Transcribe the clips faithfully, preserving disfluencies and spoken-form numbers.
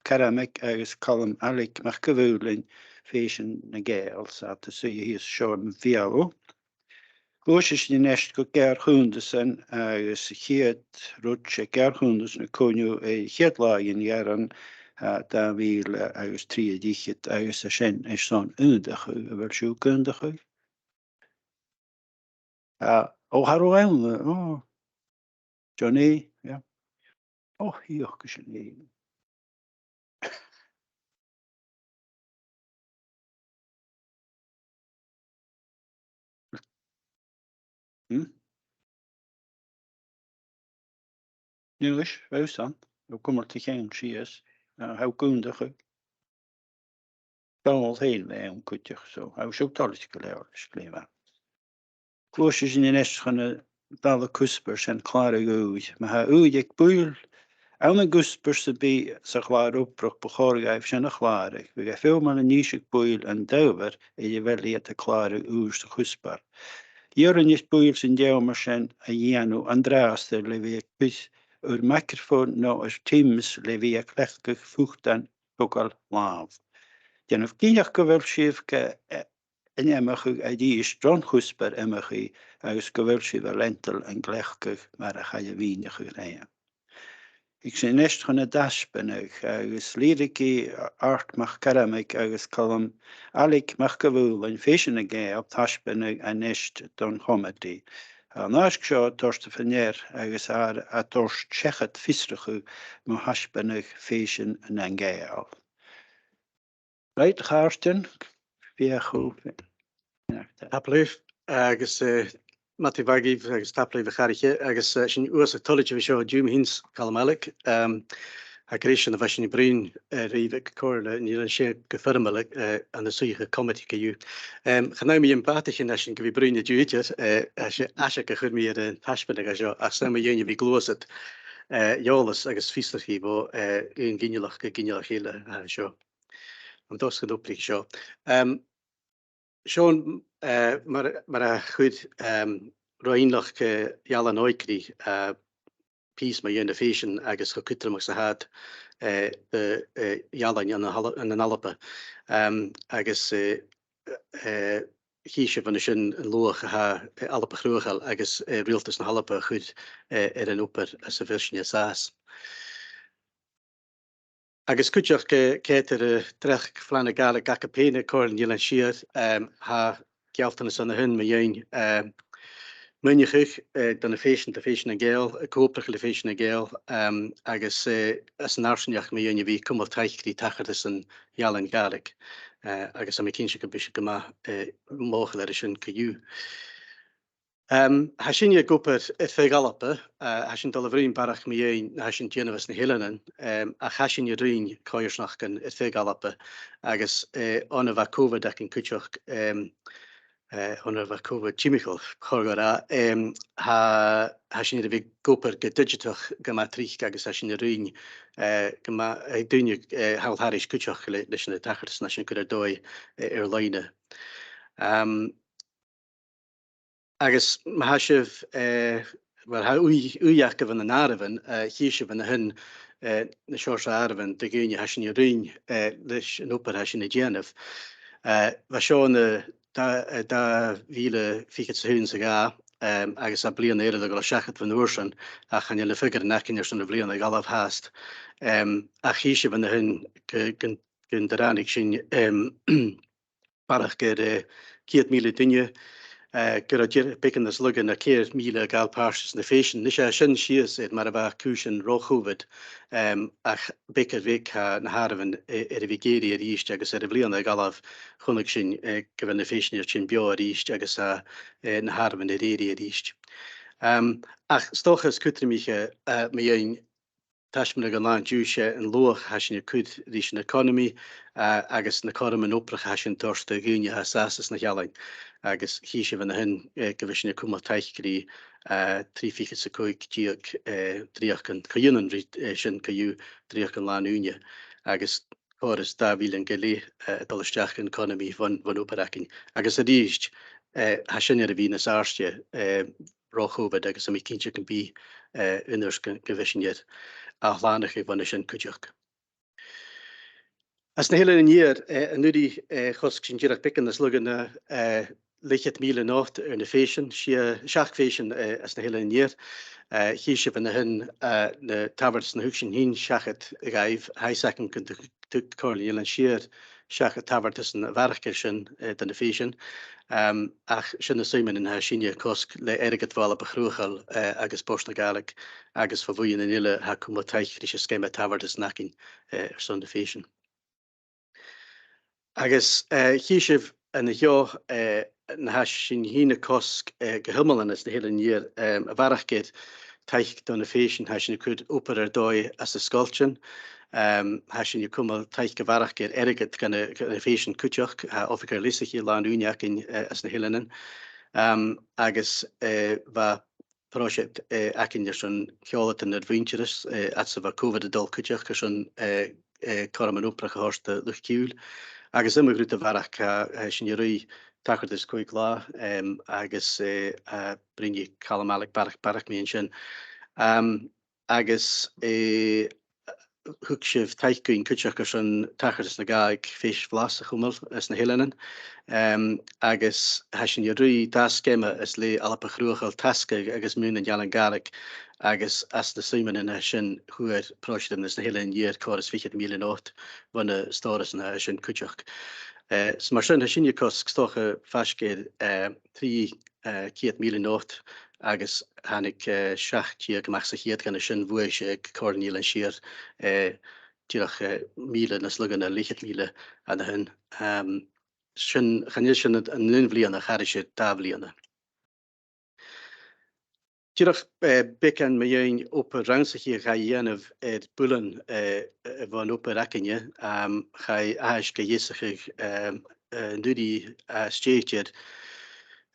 Carmaig agus Calum Ailig MacIlleMhaoil, Fèisean nan Gàidheal, 's iad a' suidhe shìos an seo air mo bheulaibh. Gluaisidh sinn a-nis gu geàrr-chunntasan agus a' chiad rud, 's e geàrr-chunntas na coinneimh air a' chiad latha dhen Ghearran, a, dà mhìle agus trì air fhichead, agus tha sin airson aontachadh. A bheil sibh ag aontachadh? A, o, tha rud ann, o. Johnny, yeah. O, thig sin e. Hmm? Nì leis, bha sin. Tha cumail ti cheann sìos. A, tha gu h-aontachadh. Dòmhnall fhèin a bha ann cuideachd, so tha sibh toilichte gu leòr leis, glè mhath. Gluaisidh sinn a-nis chun an dàrna cuspair, 's e clàradh ùidh. Ma tha ùidh aig buill ann an cuspair sam bith sa chlàr-obrach, bu chòir dhaibh sin a chlàradh. Bhiodh e feumail an innse do bhuill an t-adhbhar air a bheil iad a' clàradh ùr sa chuspair. Dh'iarrainn air buill san t-seòmar sin a dhèanamh an-dràsta le bhith a' cur ur microphone no ur Teams le bhith a' cleachdadh futan togail làmh. Dèanaibh cinnteach gu bheil sibh ga, eh, an-iomchaidh a-rithist ron chuspair iomchaidh agus gu bheil sibh a' leantail an cleachdadh mar a chaidh a mhìneachadh roimhe. Thig sinn a-nis chun an taisbeanaidh agus lìbhrigeadh Art MacCarmaig agus Calum Ailig MacIlleMhaoil, Fèisean nan Gàidheal, taisbeanadh a-nis don chomataidh. Tha an aithisg seo a' toirt fa-near agus tha e a' toirt seachad fiosrachadh mu thaisbeanadh Fèisean nan Gàidheal. Right, a Chairstìona, feuch thu. Tapadh leibh, agus, eh, madainn mhath dhuibh agus tapadh leibh, a chathraiche, agus, eh, sinn uabhasach toilichte a bhith seo an-diugh, mi fhìn 's Calum Ailig. Em, tha greis ann a bha sinn a' bruidhinn, eh, a-riamh aig a' chomhairle, chan eil e gu foirmeil, eh, ann an suidheachadh comataidh co-dhiù. Em, chan eil mi am bàtaichean a tha sinn gu bhith a' bruidhinn an-diugh idir, eh, 's e aiseag a chuir mi air an taisbeanadh a tha seo, ach 's ann mu dheidhinn a bhith a' gluasad, eh, eòlas agus fiosrachaidh bho, eh, aon ghinealach gu ginealach eile, eh, seo. An dòchas gun obraich seo. Em, seo, eh, mar, mar a chuir, em, Ruairidh Iain Loch, eh, Iain Loch Eòghainn, eh, pìos mu dheidhinn na fèisean agus cho cudromach 's a tha iad, eh, do, eh, ealain ann an Al-, ann an Alba. Em, agus, eh, eh, chì sibh an sin an luach a tha, eh, Alba Chruthachail agus, eh, Riaghaltas na h-Alba a' cur, eh, air an obair anns a bheil sinn an sàs. Agus cuideachd, eh, ceudar, eh, dreach Phlean na Gàidhlig aca pèin, Comhairle nan Eilean Siar, em, tha gealltanas ann a shin mu dheidhinn, em, maoineachadh, eh, do na fèisean, do Fèisean nan Gàidheal, eh, co-obrachadh le Fèisean nan Gàidheal, em, agus, eh, anns an fharsaingeachd mu dheidhinn a bhith a' cumail taic ri tachartasan ealain Ghàidhlig, eh, agus tha mi cinnteach gum bi sinn gu math, eh, mothachail air a sin co-dhiù. Em, tha sinne ag obair air feadh Alba, eh, tha sinn a' dol a bhruidhinn barrachd mu dheidhinn na tha sinn a' dèanamh anns na h-eileanan, em, ach tha sinn a' ruighinn coimhearsnachdan air feadh Alba, agus, eh, on a bha Covid againn cuideachd, em, eh, on a bha Covid timcheall, chòir dhomh ràdh, em, tha, tha sinn air a bhith ag obair gu digiteach gu math tric agus tha sinn a' ruighinn, eh, gu math, eh, daoine, eh, thall thairis cuideachd le, leis na tachartasan a tha sinn a' cur air dòigh, eh, air-loidhne. Em, Agus ma tha sibh, eh, uill, tha ùidh, ùidh agaibh ann an àireamhan, eh, chì sibh an sin, eh, na seòrsa àireamhan de dhaoine a tha sinn a' ruighinn, eh, leis an obair a tha sinn a' dèanamh. Eh, bha seo ann an dà, eh, dà mhìle fichead 's a h-aon 's a dhà, em, agus tha bliadhna eile a' dol seachad bhon uair sin, ach chan eil na figearan againn airson a' bhliadhna a dh'fhalbh fhathast. Em, ach chì sibh an sin gu, gun, gun do ràinig sinn, em, barrachd air, eh, ceud mìle duine, eh, gun robh dìreach beagan nas lugha na ceithir mìle a' gabhail pàirt anns na fèisean. Nis, tha sin sìos air mar a bha cùisean ro-Chovid, em, ach beag air bheag tha na h-àireamhan, eh, air a bhith ag èirigh a-rithist agus air a' bhliadhna a dh'fhalbh chunnaic sinn, eh, gu bheil na fèisean air tighinn beò a-rithist agus tha, eh, na h-àireamhan air èirigh a-rithist. Em, ach 's dòcha as cudromaiche, eh, mu dheidhinn taisbeanadh an latha an-diugh, 's e an luach a tha sinn a' cur ris an economy, eh, agus na cothroman obrach a tha sinn a' toirt do dhaoine a tha an sàs anns na h-ealain. Agus chì sibh an sin, eh, gu bheil sinn a' cumail taic ri, eh, trì fichead 's a còig deug, eh, dreuchdan, co-ionann ri, eh, sin co-dhiù, dreuchdan làn-ùine. Agus còrr is dà mhillean gu leth, eh, a' dol a-steach dhan economy bhon, bhon obair againn. Agus a-rithist, eh, tha sinn air a bhith nas àirde, eh, ro-Chovid agus tha mi cinnteach gum bi, eh, ùine air gu, gu bheil sinn air ath-shlànachadh bhon a sin cuideachd. Anns na h-Eileanan an Iar, eh, an-uiridh, eh, chosg sinn dìreach beagan nas lugha na, eh, leth-cheud mìle not air na fèisean, sia, seachd fèisean, eh, anns na h-Eileanan an Iar. Eh, chì sibh an sin, eh, na tabhartasan a thug sinn fhìn seachad dhaibh, tha fhios againn gun tug, tug Comhairle nan Eilean Siar seachad tabhartasan a bharrachd air sin, eh, do na fèisean. Em, ach sin na suimean a tha sinne a' cosg le airgead bho Alba Chruthachail, eh, agus Bòrd na Gàidhlig, agus bho bhuidhnean eile a tha a' cumail taic ris an sgeama tabhartasan againn, eh, airson na fèisean. Agus, eh, chì sibh an seo, eh, na tha sinn fhìn a' cosg, eh, gu h-iomlan anns na h-Eileanan an Iar, em, a bharrachd air taic do na fèisean, tha sinn a' cur obair air dòigh anns na sgoiltean. Em, tha sinn a' cumail taic a bharrachd air airgead dha na, dha na fèisean cuideachd, tha oifigear leasachaidh làn-ùine againn, eh, anns na h-Eileanan. Em, agus, eh, bha pròiseact, eh, againn airson ceòlaigeadh air mhuintearas, eh, fhad 's a bha Covid a' dol cuideachd airson, eh, eh, cothrom obrach a thoirt do luchd-ciùil. Agus iomadh rud a bharrachd, tha, eh, sinn a' ruith tachartas còig latha, em, agus, eh, eh, bhruidhinn Calum Ailig barrachd, barrachd mu dheidhinn sin. Em, agus, eh, thug sibh taic dhuinn cuideachd airson tachartas na Gàidhlig, Fèis Bhlas a chumail anns na h-Eileanan. Em, agus tha sinn a' ruith dà sgeama às leth Alba Chruthachail, Tasgadh agus Maoin nan Ealain Gàidhlig, agus anns na suimean a tha sin fhuair pròiseactan anns na h-Eileanan an Iar còrr is fichead mìle not bho na stòrasan a tha sin cuideachd. Eh, so mar sin, tha sinne a' cosg, 's dòcha, faisg air, eh, trì, eh, ceud mìle not, agus thàinig, eh, seachd deug a-mach sa cheud dhen a sin bhuaithe aig Comhairle nan Eilean Siar, eh, dìreach, eh, mìle nas lugha na leth-cheud mìle an sin. Em, sin, chan eil sin an, an aon bhliadhna, ach thairis air dà bhliadhna. Dìreach, eh, beagan mu dheidhinn obair rannsachaidh a chaidh a dhèanamh air builean, eh, eh, bhon obair againne, em, chaidh aithisg a dheasachadh, em, eh, an-uiridh, eh, stèidhichte air,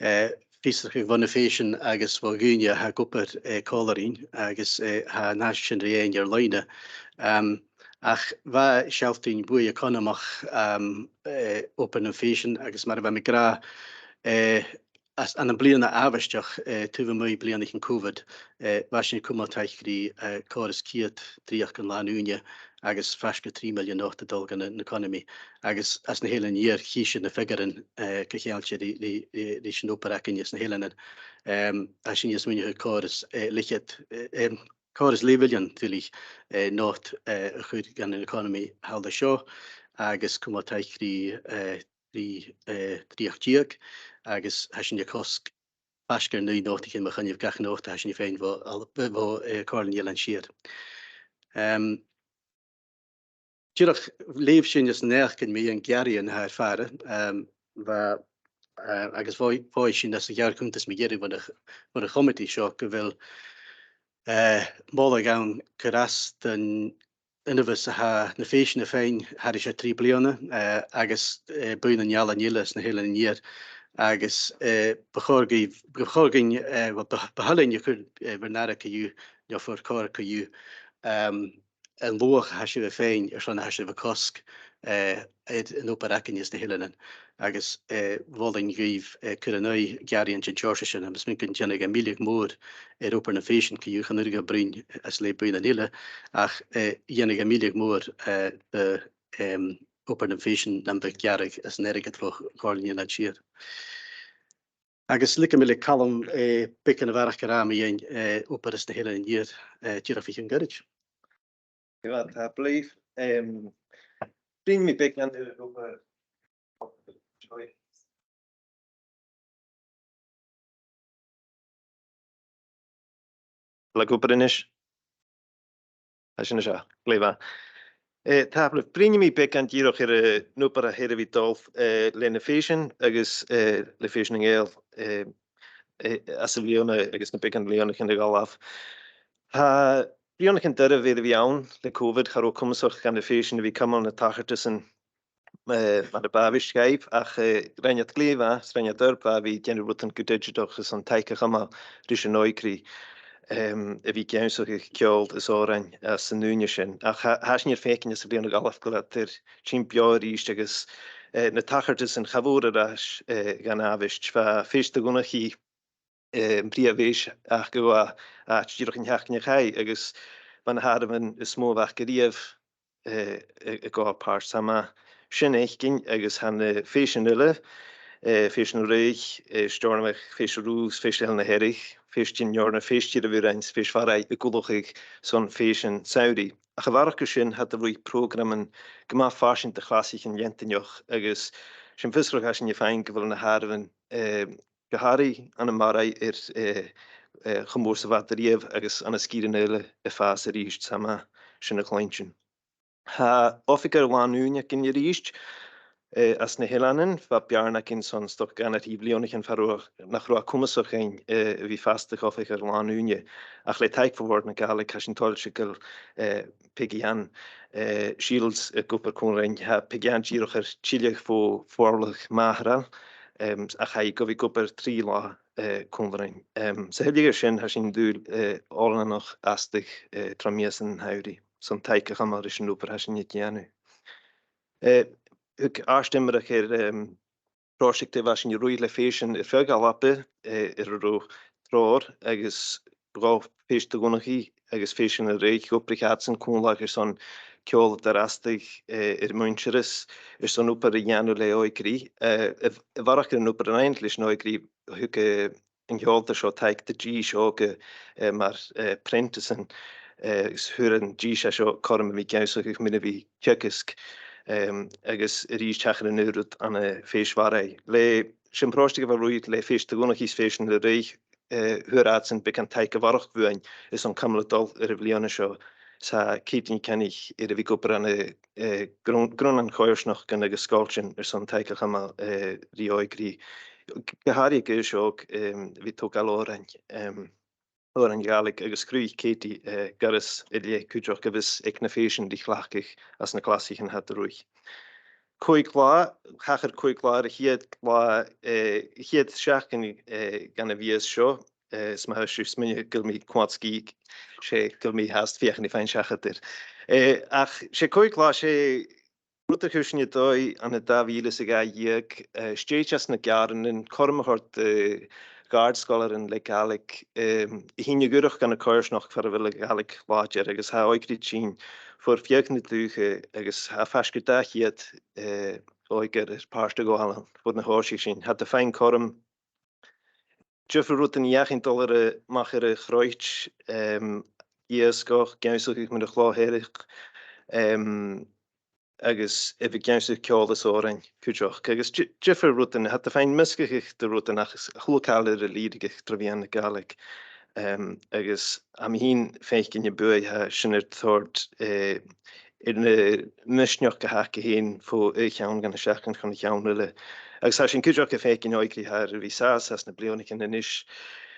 eh, fiosrachadh bho na fèisean agus bho dhaoine a tha ag obair, eh, còmhla rinn, agus, eh, tha an aithisg sin ri fhaighinn air loidhne. Em, ach bha e a' sealltainn buaidh eaconamach, em, eh, obair nam fèisean, agus mar a bha mi ag ràdh, eh, anns, ann am bliadhna àbhaisteach, eh, taobh a-muigh bliadhnaichean Covid, eh, bha sinn a' cumail taic ri, eh, còrr is ceud dreuchd an làn-ùine agus faisg air trì millean not a' dol dhan an economy. Agus anns na h-Eileanan an Iar chì sibh na figearan, eh, co-cheangailte ri, ri, ri, ris an obair againn anns na h-eileanan. Em, tha sinn a' smaoineachadh còrr is, eh, leth-cheud, eh, em, còrr is leth-mhillean, duilich, eh, not, eh, a chur dhan an economy thall an seo, agus cumail taic ri, eh, ri, eh, dreuchd deug, agus tha sinn a' cosg faisg air naoi not a chionn mu choinneamh gach not a tha sinn a' faighinn bho, bho, eh, Comhairle nan Eilean Siar. Em, dìreach leugh sinn anns an fhaicinn mu dheidhinn gearraidhean a tha air fàire, em, bha, eh, agus bha, bha sinn anns a' gheàrr-chunntas mu dheireadh bhon a', bhon a' chomataidh seo gu bheil, eh, moladh ann cur às don ionmhas a tha na fèisean a' faighinn thairis air trì bliadhna, eh, agus, eh, buidhnean ealain eile anns na h-Eileanan an Iar. Agus, eh, bu chòir dhuibh, bu chòir dhuinn, eh, well, bu, bu thoil leinn a chur, eh, bhur n-aire co-dhiù, no bhur còir co-dhiù, em, an luach a tha sibh a' faighinn airson na tha sibh a' cosg, eh, air an obair againn anns na h-eileanan. Agus, eh, mholainn dhuibh, eh, cur an aghaidh gearraidhean den t-seòrsa sin. Tha mi a' smaoineachadh gun dèanadh e milleadh mòr air obair nam fèisean co-dhiù, chan urrainn dhomh bruidhinn às leth buidhnean eile, ach, eh, dhèanadh e milleadh mòr, eh, do, em, obair nam fèisean nam biodh gearradh anns an airgead bho Chomhairle nan Eilean Siar. Agus leigidh mi le Calum, eh, beagan a bharrachd a ràdh mu dheidhinn, eh, obair anns na h-Eileanan an Iar, eh, dìreach bho chionn ghoirid. Glè mhath, tapadh leibh. Em, bruidhnidh mi beagan air obair. Leig obair a-nis. Tha sin a-seo. Glè mhath. Eh, tapadh leibh, bruidhnidh mi beagan dìreach air, eh, an obair a th' air a bhith dol, eh, leis na fèisean agus, eh, le Fèisean nan Gàidheal, eh, eh, anns a' bhliadhna agus na beagan bhliadhnaichean a dh'fhalbh. Tha bliadhnaichean doirbh air a bhith ann le Covid, cha robh comasach dha na fèisean a bhith a' cumail na tachartasan, eh, mar a b' àbhaist dhaibh, ach, eh, rinn iad glè mhath, 's rinn iad oidhirp mhath a bhith a' dèanamh rudan gu didseatach airson taic a chumail ris an òigridh, em, a bhith ag ionnsachadh ceòl is òrain anns an ùine sin. Ach tha, tha sinn air faicinn anns a' bhliadhna a dh'fhalbh gu bheil iad air tighinn beò a-rithist agus, eh, na tachartasan cha mhòr air ais, eh, dhan àbhaist. Bha Fèis do Dhonnchaidh, eh, am prìomh fhèis aca a, a, dìreach an t-seachdain a chaidh, agus bha na h-àireamhan as motha a bh' aca a-riamh eh, a, a' gabhail pàirt. Tha e math sin fhaicinn agus tha na fèisean eile, eh, Fèis na Rìoghachd, eh, Steòrnabhagh, Fèis an Rùst, Fèis Leth na Hearadh, Fèis Dhùn Èideann, Fèis Thìr a' Mhurains, Fèis Bharraigh ag ullachadh son fèisean samhraidh. Ach a bharrachd air sin, tha iad a' ruith prògraman gu math farsaing do chlasaichean leantainneach agus 's e am fiosrachadh a tha sinn a' faighinn gu bheil na h-àireamhan, eh, gu h-àraidh ann am Barraigh air, eh, eh, cho mòr 's a bha iad a-riamh agus ann an sgìrean eile a' fàs a-rithist. 'S math sin a chluinntinn. Tha oifigear làn-ùine againn a-rithist, eh, anns na h-eileanan. Bha beàrn againn son 's dòcha dhà no trì bliadhnaichean far an robh, nach robh e comasach dhuinn, eh, a bhith a' fastadh oifigear làn-ùine. Ach le taic bho Bhòrd na Gàidhlig, tha sinn toilichte gu bheil, eh, Peigi Ann, eh, Shields ag obair còmhla rinn. Tha Peigi Ann dìreach air tilleadh bho Fòrladh Màtharail, em, ach tha i gu bhith ag obair trì latha, eh, còmhla rinn. Em, sa thuilleadh air sin, tha sinn an dùil, eh, oileanach fhastadh, eh, tro mhìosan an t-samhraidh. Son taic a chumail ris an obair a tha sinn a' dèanamh. Eh, thug Art Imrich air, em, pròiseact a bha sinn a' ruith le fèisean air feadh Alba, eh, air an robh treòir agus dhà Fèis do Dhonnchaidh agus Fèisean an Rìgh. Dh'obraich iadsan còmhla airson ceòl a tharraing, eh, air muinntir is airson obair a dhèanamh le òigridh. Eh, a, a bharrachd air an obair a rinn iad leis an òigridh, thug, eh, an ceòlaiche seo taic do dhithis òga, eh, mar, eh, prenticean, eh, is fhuair an dithis seo cothrom a bhith ag ionnsachadh mu na bha a' teagasg, em, agus a-rithist thachair an aon rud ann am Fèis Bharraigh. Le, 's e am pròiseact a bha ruith le Fèis do Dhonnchaidh is Fèisean an Rìgh, eh, fhuair iadsan beagan taic a bharrachd bhuainn airson cumail a' dol air a' bhliadhna seo. 'S tha Katie NicCoinnich air a bhith ag obair ann an, eh, grunn, grunnan coimhearsnachdan agus sgoiltean airson taic a chumail, eh, ri òigridh. Gu h-àraidh aig aois òg, em, a bhith a' togail òrain, em, òrain Ghàidhlig agus chruthaich Katie, eh, goireas eile cuideachd a bhios aig na fèisean ri chleachdadh anns na clasaichean a tha iad a' ruith. Còig latha, thachair còig latha air a' chiad latha, eh, a' chiad seachdain, eh, dhen a' mhìos seo, eh, is ma tha sibh a' smaoineachadh gu bheil mi a' coimhead sgìth, 's e gu bheil mi fhathast a' feuchainn ri faighinn seachad air. Eh, ach 's e còig latha, 's e rud a chuir sinn air dòigh ann an dà mhìle 's a dhà dheug, eh, stèidhichte anns na gearraidhean, cothrom a thoirt do dh'àrd-sgoilearan le Gàidhlig, em, a thighinn a dh'fhuireach dhan a' choimhearsnachd far a bheil a' Ghàidhlig làidir, agus tha òigridh a' tighinn fo air feadh na dùthcha agus tha faisg air dà cheud, eh, òigear air pàirt a ghabhail ann fo na thòisich sinn. Tha iad a' faighinn cothrom diofar rudan a dh'fheuchainn, dol air a, a-mach air a' chroit, em, iasgach, ag ionnsachadh mun a' chlò sheirc, em, agus a bhith ag ionnsachadh ceòl is òrain cuideachd. Agus di-, diofar rudan, tha iad a' faighinn measgachadh de rudan ach 's a h-uile càil air a lìbhrigeadh tro mheadhan na Gàidhlig. Em, agus tha mi fhìn a' faicinn am buaidh a tha sin air toirt, eh, air na misneachdan a th' aca fhèin fo aon cheann dhen a' seachdain chun a' cheann eile. Agus tha sinn cuideachd a' faicinn òigridh a tha air a bhith sàs anns na bliadhnaichean a-nis,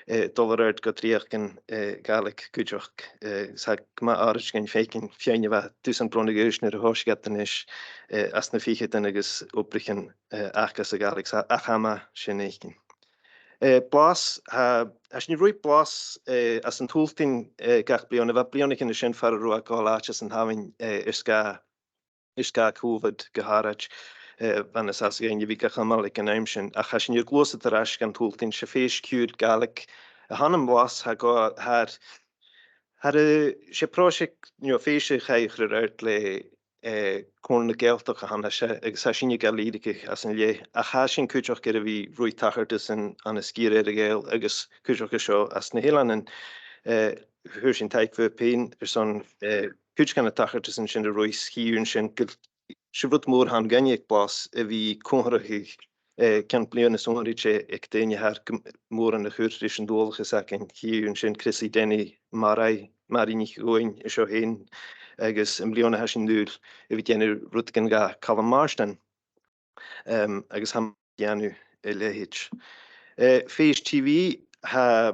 eh, dol air adhart gu dreuchdan, eh, Gàidhlig cuideachd, eh, 's tha e gu math àraid dhuinn faicinn feadhainn a bha dusan bliadhna a dh'aois nuair a thòisich iad a-nis, eh, anns na ficheadan agus obraichean, eh, aca sa Ghàidhlig, 's tha, tha e math sin fhaicinn. Eh, blas, tha, tha sinn a' ruith blas, eh, anns an t-Sultain, eh, gach bliadhna. Bha bliadhnaichean an sin far an robh e a' gabhail àite san t-Samhain, eh, air sgàth, air sgàth Covid gu h-àraid, eh, bha e nas fhasa dhuinn a bhith ga chumail aig an àm sin. Ach tha sinn air gluasad air ais dhan t-Sultain. 'S e fèis-chiùil Ghàidhlig a th' ann am blas, tha gu, tha, tha, eh, 's e pròiseact, you know, fèis a chaidh a chur air adhart le eh, Comhairle na Gàidhealtachd a th' ann an seo, agus tha sinne ga lìbhrigeadh às an leth. Ach tha sinn cuideachd air a bhith a' ruith tachartasan ann an sgìre Earra-Ghàidheal agus cuideachd an seo anns na h-eileanan. Eh, fhuair sinn taic bhuapa fhèin airson, eh, cuid de na tachartasan sin a ruith. Chì sinn gu, 's e rud mòr a th' ann dhuinne aig blas a bhith a' comharrachadh, eh, ceann-bliadhna sònraichte aig daoine a tha air gu mòran a chur ris an dualchas againn. Chì sinn Chrissy Denny, Màiri, Màiri NicEòghainn an seo fhèin, agus am-bliadhna tha sinn an dùil a bhith a' dèanamh rudeigin dha Calum Màrtainn, em, agus tha e a' dèanamh a leithid. Eh, Fèis TV, tha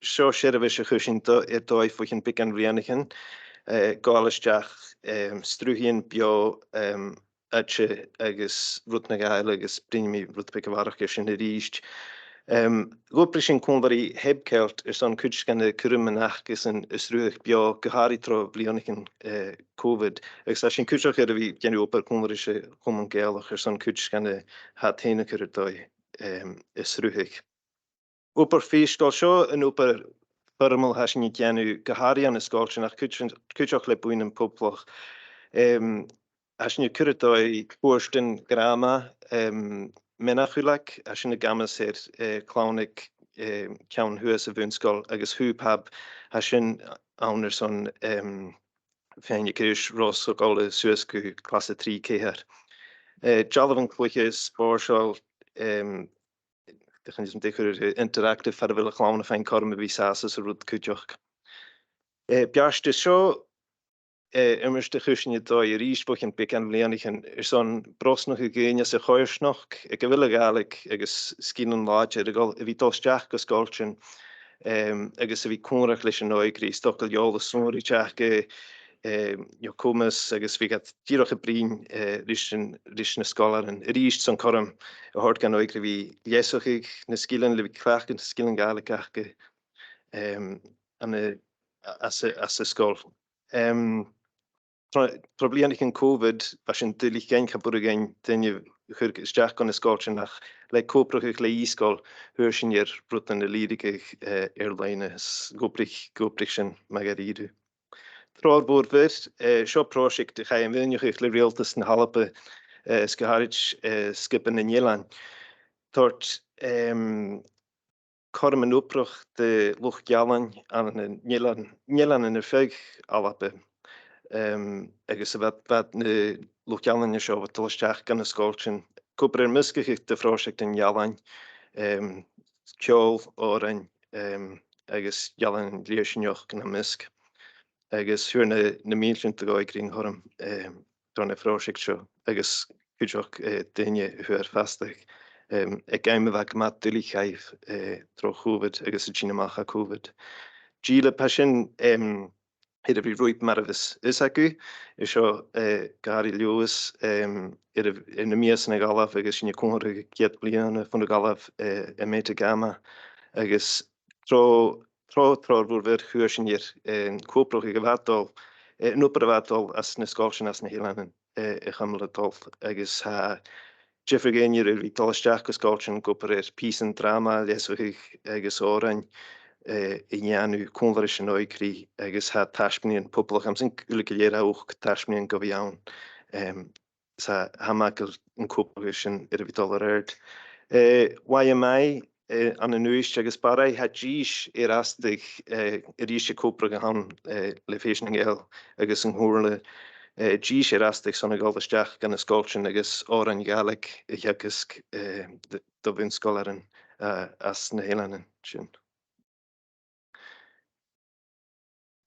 seo seirbheis a chuir sinn do, air dòigh bho chionn beagan bhliadhnaichean, eh, gabhail a-steach, em, sruthaidhean beò, em, aite agus rud na Gàidhlig, agus bruidhnidh mi rud beag a bharrachd air sin a-rithist. Em, dh'obraich sinn còmhla ri Hebcelt airson cuid de na cuirmean acasan a sruthaich beò, gu h-àraidh tro bhliadhnaichean, eh, Covid. Agus tha sinn cuideachd air a bhith a' dèanamh obair còmhla ris a' Chomunn Gàidhealach airson cuid de na tha iad fhèin a' cur air dòigh, em, a sruthaich. Obair fèis-sgoile, seo an obair fhoirmeil a tha sinn a' dèanamh gu h-àraidh ann an sgoiltean, ach cuid-, cuideachd le buidhnean poblach. Em, tha sinn a' cur air dòigh cuairtean dràma, em, mionach uileag, tha sinn ag amas air, eh, clann aig, eh, ceann shuas a' bhun-sgoil agus Hù Pab, tha sin ann airson, em, faighinn a' chùis ro sgoile suas gu clas a trì ceithir. Eh, dealbhan-cluiche spòrsail, em, dè chanainn-sa, dè chuirear, eh, interactive, far a bheil a' chlann a' faighinn cothrom a bhith sàs anns an rud cuideachd. Eh, beartas seo, eh, iomairt a chuir sinn air dòigh a-rithist bho chionn beagan bhliadhnaichean airson brosnachadh dhaoine sa choimhearsnachd aig a bheil a' Ghàidhlig agus sgilean làidir a' dol, a bhith dol a-steach gu sgoiltean, em, agus a bhith còmhla leis an òigridh, 's dòcha eòlas sònraichte aca, em, no comas, agus bhith gad, dìreach a' bruidhinn, eh, ris an, ris na sgoilearan. A-rithist son cothrom a thoirt dhan òigridh a bhith leasachadh na sgilean, le bhith cleachdadh na sgilean Gàidhlig aca, em, ann an, a-, anns a', anns an sgoil. Em, tro, tro bhliadhnaichean Covid, bha sinn duilich dhuinn, cha b' urrainn dhuinn daoine a chur a-steach gu na sgoiltean, ach le co-obrachadh le Eascoil, fhuair sinn air rudan a lìbhrigeadh, eh, air-loidhne, is dh'obraich, dh'obraich sin math dha-rìribh. Treòir mhòr mhir, eh, seo pròiseact a chaidh a mhaoineachadh le Riaghaltas na h-Alba, eh, is gu h-àraid, eh, Sgioba nan Eilean. Toirt, em, cothrom an obrachadh do luchd-ealain ann an eilean, eileanan air feadh Alba. Em, agus a bha, bha na luchd-ealain seo a' dol a-steach gu na sgoiltean. Cuideachd air measgachadh de phròiseactan ealain, em, ceòl, òrain, em, agus ealain lèirsinneach nam measg. Agus fhuair na, na mìltean de dh'òigridh an cothrom, em, tron a' phròiseact seo, agus cuideachd, eh, daoine a fhuair fastadh, em, aig àm a bha gu math duilich dhaibh, eh, tro Covid agus a' tighinn a-mach à Covid. Dìleab, tha sin, em, air a bhith rud mar a bhios fios agaibh, is seo, eh, Gàrradh Leòdhais, em, air a, air na mìosan a dh'fhalbh agus sinn a' comharrachadh a' chiad bhliadhna bhon a dh'fhalbh, eh, am Metagama, agus tro, tro, tro Treòir mhòr mhir fhuair sinn air, eh, co-obrachadh a bha a' dol, eh, an obair a bha a' dol anns na sgoiltean anns na h-eileanan, eh, a chumail a' dol, agus tha diofar dhaoine air a bhith dol a-steach gu sgoiltean ag obair air pìosan dràma a leasachadh agus òrain, eh, a dhèanamh còmhla ris an òigridh, agus tha taisbeanaidhean poblach, tha mi a' smaoineachadh gu lèir, tha ochd taisbeanaidhean gu bhith ann, em, 's tha, tha mi a' smaoineachadh gu bheil an co-obrachadh sin air a bhith dol air adhart. Eh, Y M I, eh, ann an Uibhist agus Barraigh, tha dithis air fhastadh, eh, a-rithist a' co-obrachadh ann, eh, le Fèisean nan Gàidheal agus an Comhairle, eh, dithis air fhastadh son a dhol a-steach gu na sgoiltean agus òrain Ghàidhlig a theagasg, eh, do, do bhun-sgoilearan, eh, anns na h-eileanan sin.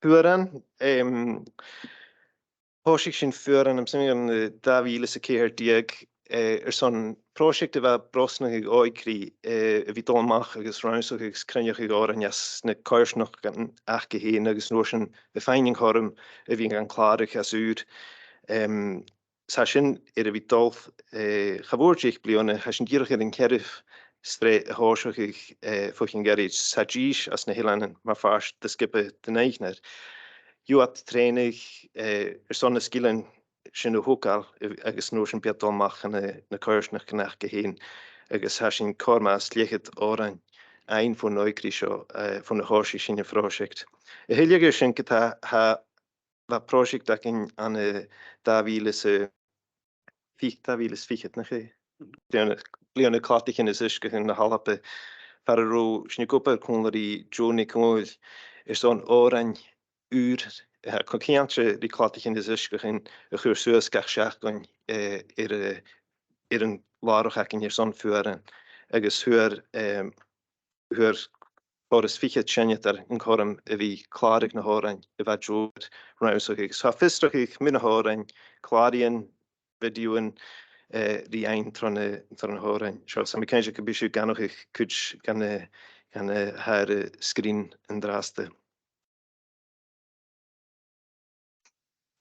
Fuaran, em, thòisich sinn fuaran, tha mi a' smaoineachadh, ann an, eh, dà mhìle 's a ceithir deug, eh, airson pròiseact a bha a' brosnachadh òigridh, eh, a bhith dol a-mach agus rannsachadh agus cruinneachadh òrain anns na coimhearsnachdan aca fhèin agus an uair sin a' faighinn an cothrom a bhith gan clàradh às ùr. Em, 's tha sin air a bhith dol, eh, cha mhòr deich bliadhna, tha sinn dìreach air an ceathramh sreath a thòiseachadh, eh, bho chionn ghoirid, 's tha dithis anns na h-eileanan mar phàirt de sgioba Dhùn Èideann. Gheibh iad trèanadh, eh, airson na sgilean sin a thogail, eh, agus an uair sin bidh iad a' dol a-mach ann an, na coimhearsnachdan aca fhèin, agus tha sinn còrr math is leth-cheud òran fhaighinn bhon òigridh seo, eh, bhon a thòisich sinn a' phròiseact. A thuilleadh air sin, ge-tà, tha bha pròiseact againn ann an, eh, dà mhìle 's a, fi-, dà mhìle 's fichead, nach e? Bliadhna, bliadhna Cladaichean is Uisgeachan na h-Alba, far an robh sinn ag obair còmhla ri Joe NicDhòmhnaill airson òrain ùr, eh, co-cheangailte ri Cladaichean is Uisgeachan a chur suas gach seachdain, eh, air, eh, air an làrach againn airson fuaran. Agus fhuair, eh, fhuair còrr is fichead seinneadair an cothrom a bhith a' clàradh na h-òrain a bha Joe air rannsachadh. Agus tha fiosrachadh mu na h-òrain, clàraidhean, bhidiothan, eh, ri fhaighinn tro na, tro na h-òrain seo. Tha mi cinnteach gum bi sibh ag aithneachadh cuid dhen, eh, dhen, eh, tha air an sgrìn an-dràsta.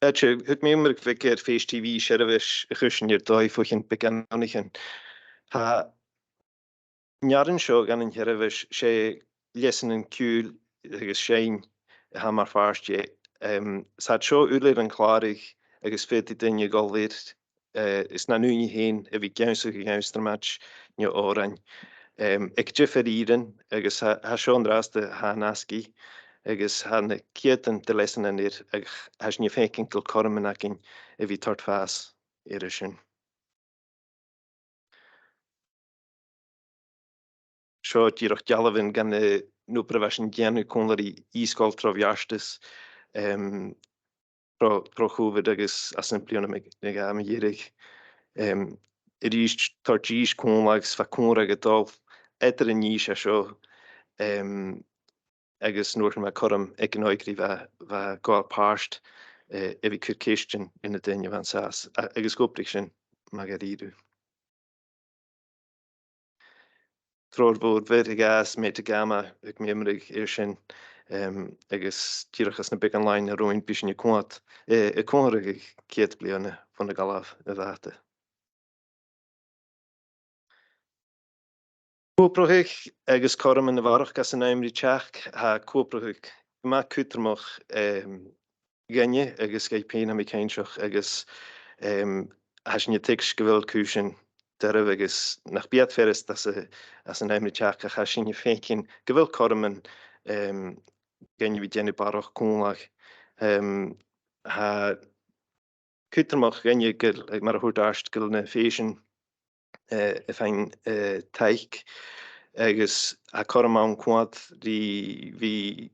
Àite, thug mi iomradh bheag air Fèis TV, seirbheis a chuir sinn air dòigh bho chionn beagan bhliadhnaichean. Tha an earrann seo dhen an t-seirbheis, 's e leasanan ciùil agus seinn a tha mar phàirt dheth. Em, 's e seo uile air an clàradh agus faodaidh daoine a dhol air, eh, is nan ùine fhèin a bhith ag ionnsachadh ionnsramaid no òrain, em, aig diofar ìrean, agus tha, tha seo an-dràsta, tha e an-asgaidh, agus tha na ceudan de leasanan air, agus tha sinn a' faicinn gu bheil cothroman againn a bhith toirt fàs air sin. Seo dìreach dealbhan dhen, eh, an obair a bha sinn a' dèanamh còmhla ri Ìosgoil tro bheartas, em, tro, tro Chòvid agus anns na bliadhna mu, mu dheireadh. Em, a-rithist, toirt dithis còmhla agus bha còmhradh a' dol eadar an dithis a tha seo, em, agus an uair sin bha cothrom aig an òigridh a bha, bha a' gabhail pàirt, eh, a bhith a' cur cheistean air na daoine a bha an sàs, a-, agus dh'obraich sin math dha-rìribh. Treòir mhòr mhir a dh'fhàs Metagama aig m' iomradh air sin, em, agus dìreach anns na beagan làithean a rinn, bidh sinn a' coimhead, eh, a' comharrachadh ceud bliadhna bhon a' ghalar a bha iad. Co-obrachadh agus cothroman a bharrachd anns an àm ri teachd, tha co-obrachadh gu math cudromach, em, dhuinne agus dhuibh fhèin, tha mi cinnteach, agus, em, tha sinn a' tuigsinn gu bheil cùisean doirbh agus nach bi iad furasta anns a', anns an àm ri teachd, ach tha sinn a' faicinn gu bheil cothroman, em, dhuinne a bhith a' dèanamh barrachd còmhla. Em, tha cudromach dhuinne gu bheil, mar a thuirt Art, gu bheil na fèisean, eh, a' faighinn, eh, taic, agus tha cothrom ann coimhead ri bhith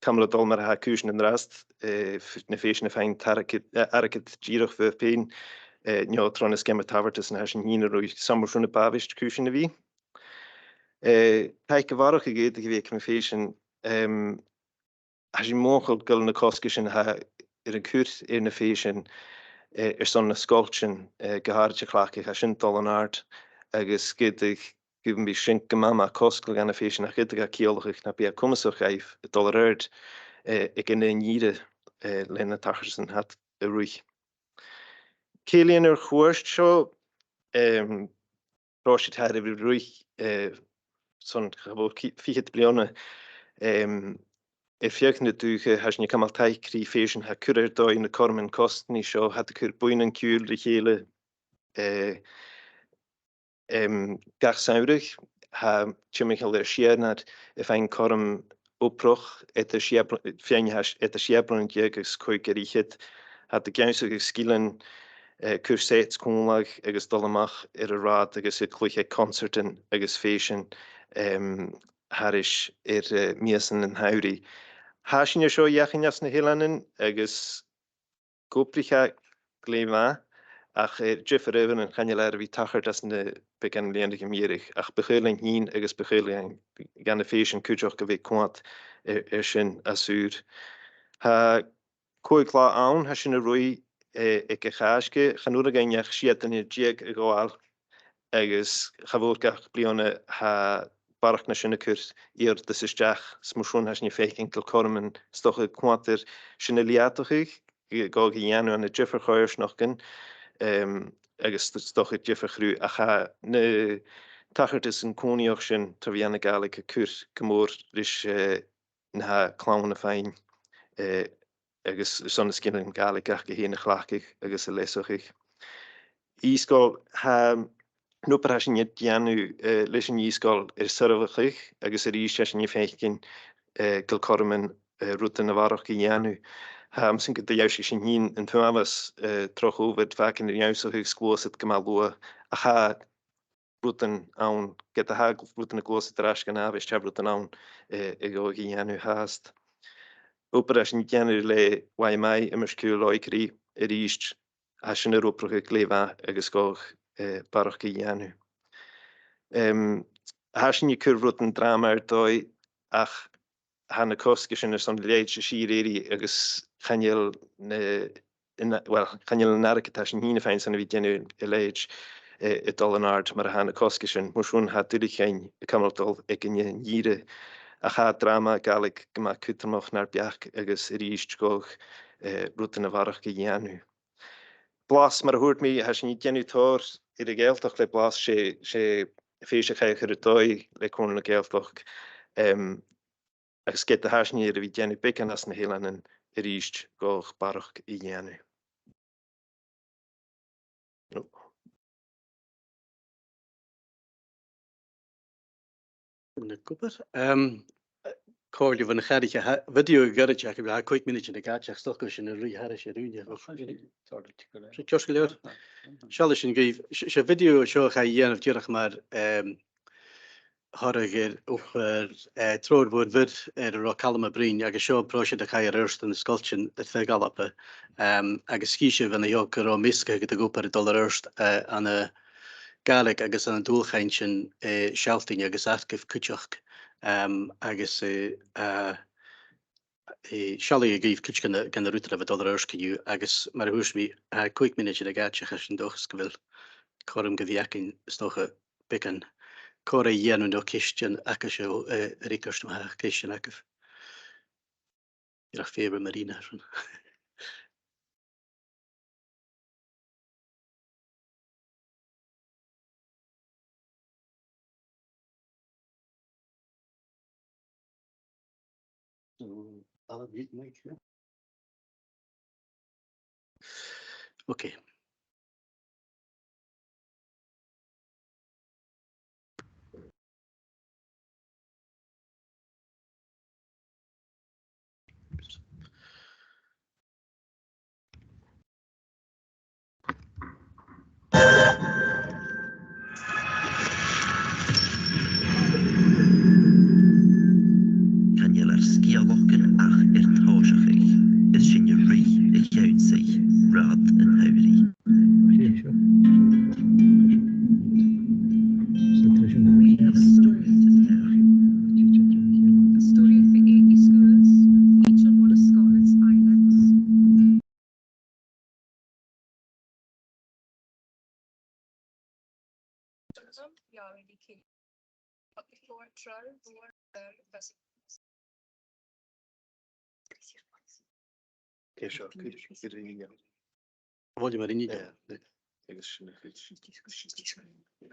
tamall a' dol mar a tha cùisean an-dràsta, eh, f-, na fèisean a' faighinn targad, eh, airgead dìreach bhuaibh fhèin, eh, no tro na sgeama tabhartasan a tha sinn fhìn a' ruith, 's ann mar sin a b' àbhaist cùisean a bhith. Eh, taic a bharrachd a dh'fhaodadh a bhith aig na fèisean, em, tha sinn mothachail gu bheil na cosgaisean a tha air an cur air na fèisean, eh, airson na sgoiltean, eh, gu h-àraid a chleachdadh, tha sin a' dol an-àird, agus 's dòcha gum bi sin gu math math cosgail dha na fèisean, ach 's dòcha gu bheil e a' ciallachadh nach bi e comasach dhaibh a dhol air adhart, eh, aig an aon ìre, eh, leis na tachartasan a tha iad a' ruith. Cèilidhean air chuairt seo, em, pròiseact a tha air a ruith, eh, son cha mhòr ci-, fichead bliadhna, em, air feadh na dùthcha, tha sinn a' cumail taic ri fèisean a tha a' cur air dòigh na cothroman cosnaidh seo, tha iad a' cur buidhnean ciùil ri chèile, eh, em, gach samhradh, tha timcheall air sia air fad a' faighinn cothrom obrach eadar sia bl-, feadhainn a tha eadar sia bliadhna deug agus còig air fhichead, tha iad ag ionnsachadh sgilean, eh, cur sets còmhla agus dol a-mach air an rathad agus a' cluich aig consairtean agus fèisean, em, thairis air, eh, mìosan an t-samhraidh. Tha sinn an seo a dh'fheuchainn anns na h-eileanan agus dh'obraich e glè mhath, ach, eh, air diofar adhbharan chan eil e air a bhith a' tachairt anns na beagan bhliadhnaichean mu dheireadh, ach bu chaomh leinn fhìn agus bu chaomh leinn dha na fèisean cuideachd a bhith a' coimhead air, air sin às ùr. Tha còig latha ann, tha sinn a' ruith, eh, aig a' Chàisge, chan urrainn dhuinn ach sia duine deug a ghabhail, agus cha mhòr gach bliadhna tha barrachd na sin a' cur iarrtas a-steach, 's mar sin tha sinn a' faicinn gu bheil cothroman, 's dòcha, a' coimhead air sin a leudachadh, gu, gu, ga dhèanamh ann an diofar choimhearsnachdan, em, agus 's, 's dòcha diofar chruth, ach tha na tachartasan còmhnaidheach sin tro mheadhan na Gàidhlig a' cur gu mòr ris, eh, na tha clann a' faighinn, eh, agus airson na sgilean Gàidhlig aca fhèin a chleachdadh agus a leasachadh. Ìosgoil, tha an obair a tha sinn a' dèanamh, eh, leis an ìosgoil air soirbheachadh agus a-rithist tha sinn a' faicinn, eh, gu bheil cothroman, eh, rudan a bharrachd a dhèanamh. Tha mi a' smaoineachadh gun do dh'innse sinn fhìn an t-uabhas, eh, tro Chòvid, bha againn ri ionnsachadh 's gluasad gu math luath, ach tha rudan ann, ged a tha rudan a' gluasad air ais dhan àbhaist, tha rudan ann, eh, a ghabhas a dhèanamh fhathast. Obair a tha sinn a' dèanamh le Y M I, Iomairt Ciùil Òigridh, a-rithist, tha sin air obrachadh glè mhath agus gabhail, eh, barrachd a dhèanamh. Em, tha sinn a' cur rudan dràma air dòigh, ach tha na cosgaisean airson leithid a' sìor èirigh agus chan eil na, an, well, chan eil an airgead a tha sinn fhìn a' faighinn airson a bhith a' dèanamh a leithid, eh, a' dol an-àird mar a tha na cosgaisean. Mar sin tha duilich dhuinn a' cumail a' dol aig an aon ìre. Ach tha dràma Gàidhlig gu math cudromach nar beachd agus a-rithist gabhail, eh, rudan a bharrachd a dhèanamh. Blas, mar a thuirt mi, tha sinn a' dèanamh tòrr air a' Ghàidhealtachd le Blas, 's e, 's e fèis a chaidh a chur air dòigh le Comhairle na Gàidhealtachd. Em, agus ged a tha sinn air a bhith a' dèanamh beagan anns na h-eileanan, a-rithist gabhail barrachd a dhèanamh. Nì cuideachd. Em, comhairle bhon a' chathraiche, tha video goirid aca, tha còig mionaidean ag àiteachadh, 's dòcha gu bheil sin a' ruith thairis air ùine. Ò, sin ceart gu leòr. Sin ceart gu leòr. Aha, aha. Seallaidh sinn dhuibh, 's e, 's e video seo a chaidh a dhèanamh dìreach mar, em, thoradh air, air, eh, treòir mhòr mhir air an robh Calum a' bruidhinn, agus seo am pròiseact a chaidh air adhart anns na sgoiltean air feadh Alba. Em, agus chì sibh an-diugh gun robh measgachadh de dh'obair a' dol air adhart, eh, ann an Gàidhlig agus ann an dualchainntean, eh, sealltainn agus arcaibh cuideachd. Em, agus, eh, eh, eh, seallaidh e dhuibh cuid de na, de na rudan a bha a' dol air adhart co-dhiù, agus mar a thuirt mi, tha còig mionaidean ag àiteachadh, tha sinn an dòchas gu bheil cothrom gu bhith againn, 's dòcha, beagan comharra a dhèanamh no ceistean aca seo, eh, a fhreagairt, ma tha ceistean agaibh. Dìreach feumaidh Marina sin. So, I'll mute mic here. Okay. Chan eil ar sgeulachdan ach air tòiseachadh, is sinn a' ruith a dh'ionnsaigh rathad an t-samhraidh. We have a story to tell. A story for eighty schools, each on one of Scotland's islands. Bhuail mi air an ìre. Agus sin a chuid.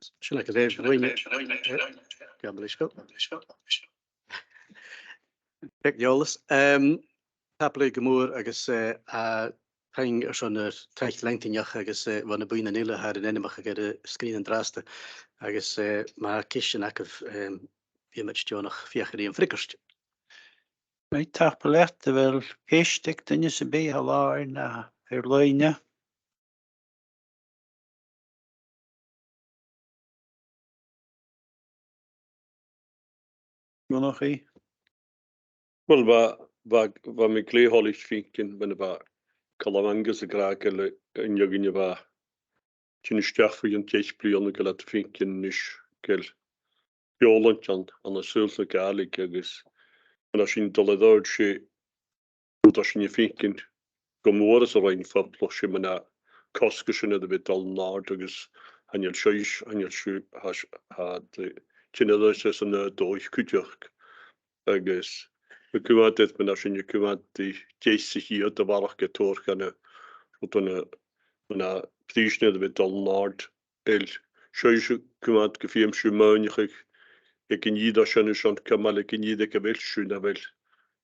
Sin agad e, Roinn. Gabh mo leisgeul. Beag eòlas. Em, tapadh leibh gu mòr agus, eh, a thaing airson ur taic leantainneach agus, eh, bho na buidhnean eile a tha air an ainmeachadh air an sgrìn an-dràsta. Agus, eh, ma tha ceistean agaibh, em, bidh mi deònach feuchainn ri an freagairt. Right, tapadh leat. A bheil ceist aig duine sam bith a tha làidir no air loidhne? Donnchaidh? Uill, bha, bha, bha mi glè thoilichte fhaicinn, mar a bha Calum Angus ag ràdh, gu bheil an fheadhainn a bha a' tighinn a-steach bho chionn deich bliadhna, gu bheil iad a' faicinn a-nis gu bheil beòshlaint ann, ann an saoghal na Gàidhlig, agus mar a tha sinn a' dol air adhart, 's e rud a tha sinn a' faicinn gu mòr anns an Roinn Phoblach, 's e mar a tha cosgaisean air a bhith a' dol an-àird agus chan eil sibh, chan eil sibh, tha, tha, tha, tha, tha an aon dòigh cuideachd. Agus tha cuimhne agam mar a tha sinn a' cuimhneachadh deas sa chiad a bharrachd air tòrr dha na rudan a, mar a tha prìsean air a bhith a' dol an-àird. A bheil sibhse a' cuimhneachadh gum feum sibh maoineachadh aig an ìre sin, airson cumail aig an ìre aig a bheil sibh, no a bheil,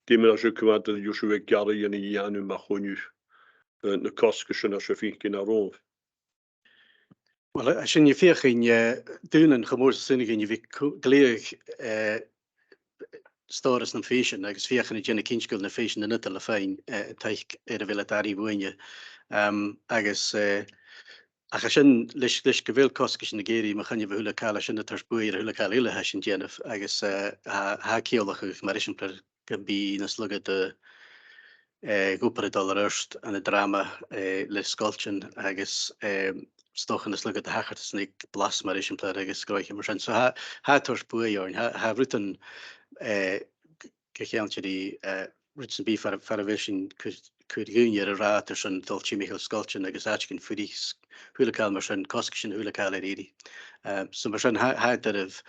dè mar a tha sibh a' cuimhneachadh a gheibh sibh a' gearradh ann a dhèanamh mu choinneamh, eh, na cosgaisean a tha sibh a' faicinn romhaibh? Uill, tha sinn a' feuchainn, eh, daonnan cho mòr 's as urrainn dhuinn a bhith co-, a ghlèidheadh, eh, stòras nam fèisean agus feuchainn ri dèanamh cinnteach gu bheil na fèisean an-dràsta a' faighinn, eh, an taic air a bheil iad airidh bhuainne. Em, agus, eh, ach tha sin leis, leis gu bheil cosgaisean ag èirigh mu choinneamh a h-uile càil, tha sin a' toirt buaidh air a h-uile càil eile a tha sinn a' dèanamh, agus, eh, tha, tha e a' ciallachadh, mar eisimpleir, gum bi nas lugha de, eh, dh'obair a' dol air adhart ann an dràma, eh, le sgoiltean agus, eh, 's dòcha nas lugha de thachartasan aig blas, mar eisimpleir, agus gnothaichean mar sin. So tha, tha e a' toirt buaidh oirnn, tha, tha rudan, eh, gu ceangailte ri, eh, rud sam bith far, far a bheil sinn a' cur, cur dhaoine air an rathad airson dol timcheall sgoiltean agus àiteachan fuirich, a h-uile càil mar sin, cosgaisean a h-uile càil air èirigh. Eh, so mar sin, tha, tha e doirbh.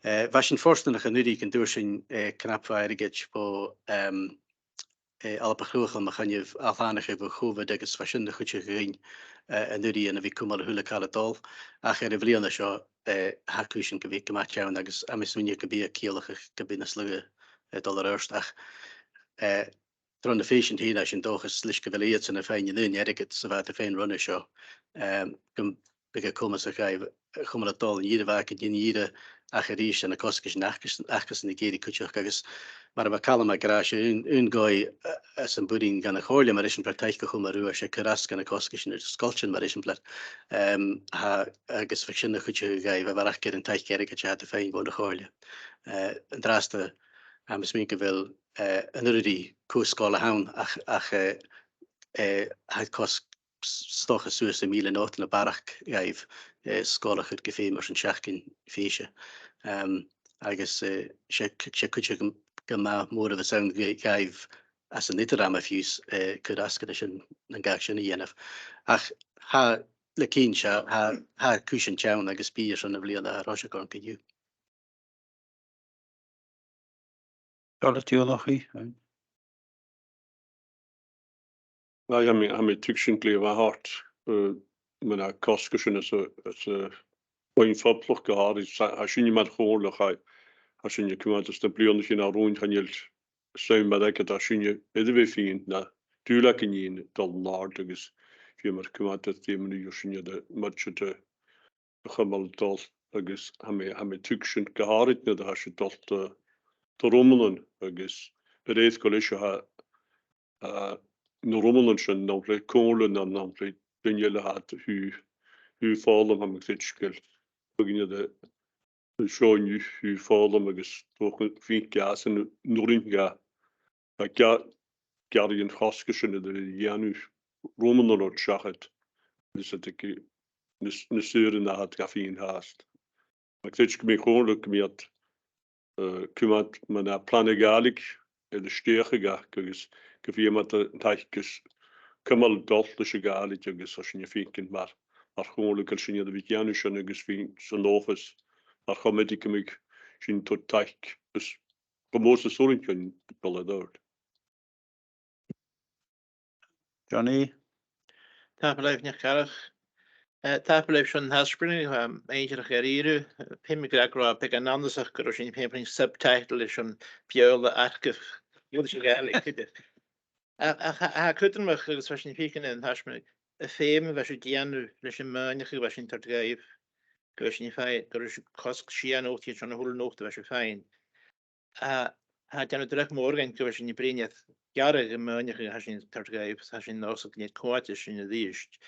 Eh, bha sinn fortanach an-uiridh gun d' fhuair sinn, eh, cnap mhath airgid bho, em, eh, Alba Chruachail mu choinneamh ath-shlànaidheachd bho Covid agus bha sin a' cuideachadh dhuinn, eh, an-uiridh ann a bhith a' cumail a h-uile càil a' dol. Ach air a' bhliadhna seo, eh, tha cùisean gu bhith gu math teann agus tha mi a' smaoineachadh gum bi e a' ciallachadh gum bi nas lugha, eh, a' dol air adhart. Ach, eh, tro na fèisean fhèin, tha sinn an dòchas leis gu bheil iadsan a' faighinn an aon airgead sa bhad a' faighinn roimhe seo, em, gum biodh e comasach dhaibh, eh, a chumail a' dol an ìre mhath gu an ìre, ach a-rithist ann an cosgaisean acasan, acasan ag èirigh cuideachd, agus mar a bha Calum ag ràdh, 's e aon, aon dòigh, eh, as am b' urrainn dhan a' chomhairle, mar eisimpleir, taic a chumail riutha, 's e cur às dha na cosgaisean air sgoiltean, mar eisimpleir. Em, tha, agus bhiodh sin a' cuideachadh dhaibh a bharrachd air an taic airgid a tha iad a' faighinn bhon a' chomhairle. Eh, an-dràsta, tha mi a' smaoineachadh gu bheil, eh, an urra ri còig sgoil a th' ann, ach, ach, eh, eh, tha e a' cosg s-, 's dòcha suas ri mìle nota na barrachd dhaibh, eh, sgoil a chur gu feum airson seachdain fèise. Em, agus, eh, 's e, 's e cuideachadh gu, gu math mòr a bhios ann dha-, dhaibh anns an eadar-ràma fiù 's, eh, cur às dha sin, an gabhadh sin a dhèanamh. Ach tha, le cinnt, tha, tha, tha cùisean teann agus bidh airson a' bhliadhna a tha a' tòiseachadh an-diugh. Seòladh, a Dhonnchaidh. Aye, tha mi, tha mi a' tuigsinn glè mhath ort, eh, mu na cosgaisean anns a', anns a' Roinn Phoblach gu h-àraidh, 's a, tha sinne mar chomhairle, tha, tha sinne a' cumail às na bliadhnaichean a roinn, chan eil suim mar aige, tha sinne air a bhith fhìn na dùil againn a dhol an-àird agus feumar cumail air dè mar a gheibh sinne de, mar sin de a chumail a' dol, agus tha mi, tha mi a' tuigsinn gu h-àraid nuair a tha sibh a' dol do, do Ròmanann, agus a rèir cò leis a tha, tha na Ròmanann sin, no le comhairle, no, no le duine eile a tha thu, thu foghlam, tha mi a' creidsinn gu bheil beagan de, de seo an-diugh thu foghlam agus tu fhìn ag ràdh san urrainn dha a' ge-, gearradh an chosgais sin a dhèanamh, Ròmanann a thoirt seachad, is a' tighinn, nas, nas fheàrr na tha iad ga fhìn fhathast. Ach tha mi a' creidsinn gum bi a' chomhairle, gum bi iad, eh, cumail mu na plana Gàidhlig air a stèidheachadh agus gum feum iad an taic gus cumail a' dol leis a' Ghàidhlig agus tha sinn a' faicinn mar, mar chomhairle gu bheil sinn air a bhith a' dèanamh sin agus bhith san oifis mar chomataidh gum bi sinn a' toirt taic is gu mòr 's as urrainn dhuinn a' dol air adhart. Johnny? Tapadh leibh, a Neach-Earraich. Eh, tapadh leibh airson an taisbeanaidh, um, inntinneach dha-rìribh, eh, feumaidh mi a ràdh gu robh e beagan annasach gun robh sinn a' feuchainn subtitle leis a' Bheurla airgid, bhuel, 's e Gàidhlig, cuideachd. Ach, ach, ach, cudromach agus bha sinn a' faicinn an taisbeanaidh, am feum a bha sibh a' dèanamh leis a' mhàineachadh a bha sinn a' toirt dhuibh, gu bheil sinn a' faighinn, gu robh sibh a' cosg sia notaichean son a h-uile nota a bha sibh a' faighinn. A, tha e a' dèanamh dragh mòr dhuinn gu bheil sinn a' bruidhinn air gearradh a' mhàineachaidh a tha sinn a' toirt dhuibh, tha sinn an dòchas gun tèid coimhead air sin a-rithist.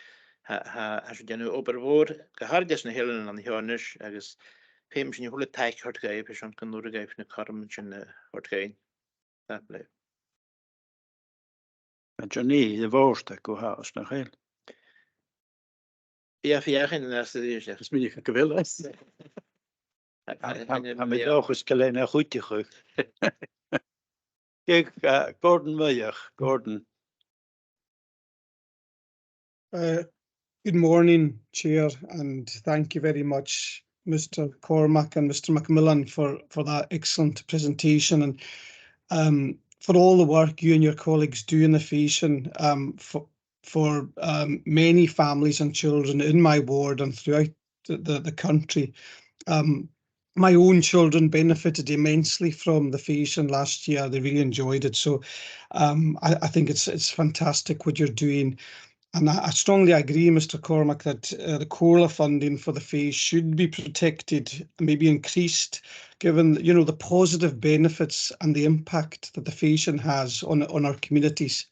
Tha, tha, tha sibh a' dèanamh obair mhòr, gu h-àraid anns na h-eileanan an seo a-nis, agus feumaidh sinn a h-uile taic a thoirt dhuibh airson gun urrainn dhuibh na cothroman sin, eh, a thoirt dhuinn. Tapadh leibh. A Johnny, a' bhòrd aig a' house, nach eil? Bidh e a' feuchainn an-dràsta a-rithist. Is minic gu bheil e. Tha, tha, tha mi an dòchas gu bheil e na chuideachadh. Gidheadh, uh, Gordon Murdoch, Gordon. Uh, good morning, Chair, and thank you very much, Mister Cormack and Mister McMillan, for, for that excellent presentation, and, um, for all the work you and your colleagues do in the Fèisean, um, for, for, um, many families and children in my ward and throughout the, the, the country. Um, my own children benefited immensely from the Fèisean last year. They really enjoyed it. So, um, I, I think it's, it's fantastic what you're doing. And I, I strongly agree, Mister Cormack, that, uh, the COLA funding for the Fèis should be protected and maybe increased, given, you know, the positive benefits and the impact that the Fèisean has on, on our communities,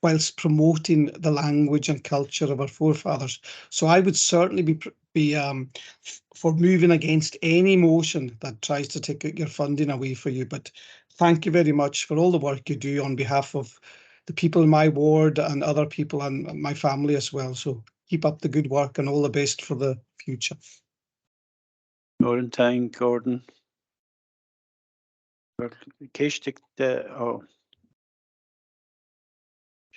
whilst promoting the language and culture of our forefathers. So I would certainly be pr-, be, um, f-, for moving against any motion that tries to take your funding away for you. But thank you very much for all the work you do on behalf of the people in my ward and other people and my family as well. So keep up the good work and all the best for the future. Mòran taing, Gordon. Ceist aig, eh, o.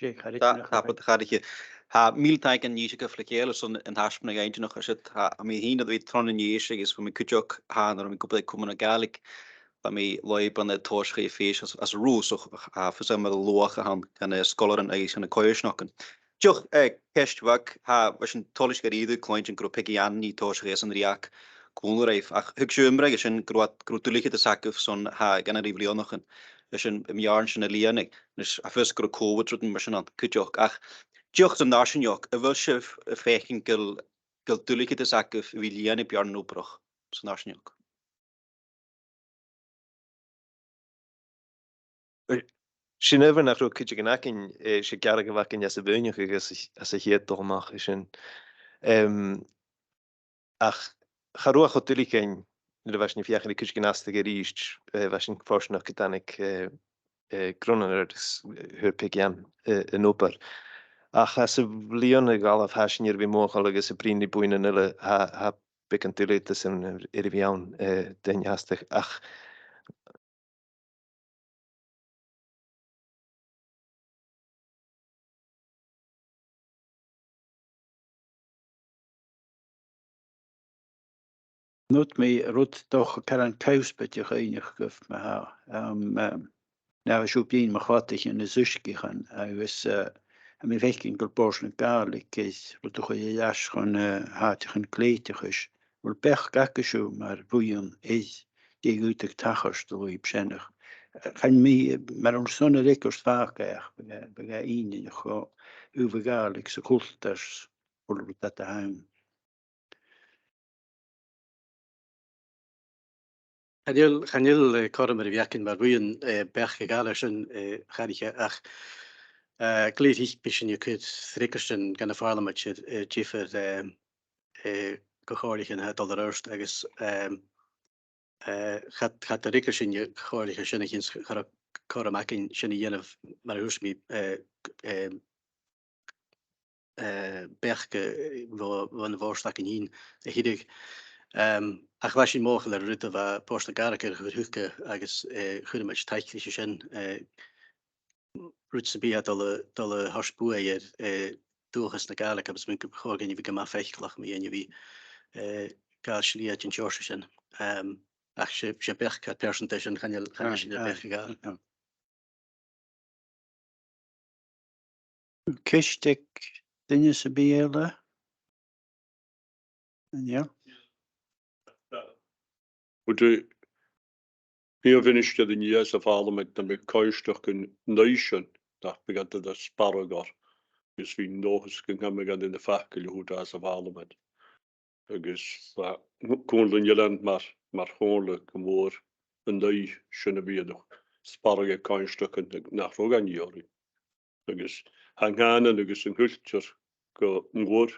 Dè, a charaid. Tha, tapadh, a charaid. Tha, mìle taing dhan Fhèis agaibh le chèile airson an taisbeanaidh inntinneach a tha siud. Tha, tha mi fhìn air a bhith tron an fhèis agus bha mi cuideachd, tha, nuair a bha mi ag obair aig Comann na Gàidhlig, bha mi lùib ann an tòiseachadh a' Fèis às, às an Rùsach, ach, tha fhios agam air an luach a th' ann dhan na sgoilearan agus dhan na coimhearsnachdan. Dìreach, eh, ceist bheag, tha, bha sinn toilichte gu dearbh a' cluinntinn gun robh Peigi Ann a' tòiseachadh às an Rìoghachd còmhla ribh, ach thug sibh iomradh air sin gun robh, gun robh duilgheadas agaibh son, tha, dhà no trì bliadhnaichean, leis an, am Beàrn sin a lìonadh, leis a' fhios gun robh Covid, rudan mar sin ann cuideachd. Ach dìreach san fharsaingeachd, a bheil sibh a' faicinn gu bheil, gu bheil duilgheadas agaibh a bhith a' lìonadh Beàrn an Obrach san fharsaingeachd? Sin adhbhar nach robh cuideigin againn, eh, 's e gearradh a bh' againn às a' mhaoineachadh agus às a' chiad dol a-mach an sin. Em, ach cha robh e cho duilich dhuinn nuair a bha sinn a' feuchainn ri cuideigin fhastadh a-rithist, eh, bha sinn fortanach gun tàinig, eh, eh, Grunann agus, eh, fhuair Peigi Ann, eh, an obair. Ach anns a' bhliadhna a dh'fhalbh, tha sinn air a bhith mothachail agus a' bruidhinn ri buidhnean eile, tha, tha beagan duilgheadasan air, air a bhith ann, eh, dhuinn fhastadh. Ach Nochd mi rud dòcha caran cuspair a chuimhneachadh, ma-thà, um, um, nuair a bha sibh a' bruidhinn mu chladaich anns an uisge-chun, agus, eh, tha mi a' faicinn gu bheil Bòrd na Gàidhlig air rud a chur air ais chun, eh, àiteachan cleiteachais. A bheil beachd agaibh-se mar bhuidheann air dè dh'fhaodadh tachairt an lùib sin? Chan eil mi, eh, mar a tha sinn a' leigeil fàgail, ach bhiodh e, bhiodh e inntinneach, eh, uimhir Ghàidhlig sa chultar 's a h-uile rud a tha ann. Chan eil, chan eil, eh, cothrom air a bhith againn mar bhuidheann, eh, beachd a ghabhail air sin, eh, a charaid, ach, eh, glè thric bidh sinn a' cur freagairtean dhan a' Phàrlamaid air, air diofar, eh, eh, co-chomhairlichean a tha a' dol air adhart agus, ehm, eh, cha, cha do fhreagair sinn na co-chomhairlichean sin a chionn 's cha robh cothrom againn sin a dhèanamh mar a thuirt mi, eh, ehm, eh, beachd, eh, bho, bhon a' bhòrd againn fhìn a shireadh. Ehm, ach bha sinn mothachail air an rud a bha Bòrd na Gàidhlig air a chur thuca agus, eh, chuir sinn taic ris an sin, eh, rud sam bith a tha dol a, dol a thoirt buaidh air, eh, dualchas na Gàidhlig, agus mi, chòrd e rium gu math faiceallach mu dheidhinn a bhith, eh, gabhail slighe den t-seòrsa sin. Ehm, ach 's e, 's e beachd car pearsanta sin, chan eil, chan eil sin air beachd a ghabhail. Ceist aig duine sam bith eile? An-dè? Bhuel, bidh a' mhinistear an-dè sa Phàrlamaid nam biodh coimhearsnachdan nì sin, nach biodh iad a' sparradh orra, agus bidh an dòchas gun cùm iad na faclan a th' aca sa Phàrlamaid. Agus, eh, Comhairle nan Eilean mar, mar chomhairle gu mòr an dòigh sin a bhith a' sparradh air coimhearsnachdan nach robh gan iarraidh. Agus tha an cànan agus an cultar gu mòr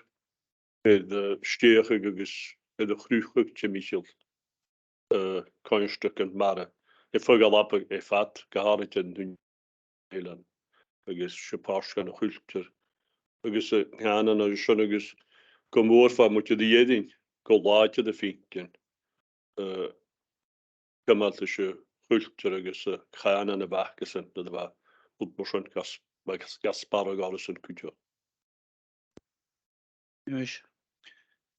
air, eh, stèidheachadh agus air a chruthachadh timcheall, eh, coimhearsnachdan mara. Air feadh Alba air fad, gu h-àraidh an t-Eilean, agus 's e pàirt dhen a' chultar. Agus, eh, an cànan a tha sin agus gu mòr feumaidh muid a dh'fheuchainn gu làidir a dh'fhaicinn, eh, cumail leis a' chultar agus a' chànan a bh' acasan nuair a bha, rud mar sin gus, gus, gus sparradh orrasan cuideachd. Anois,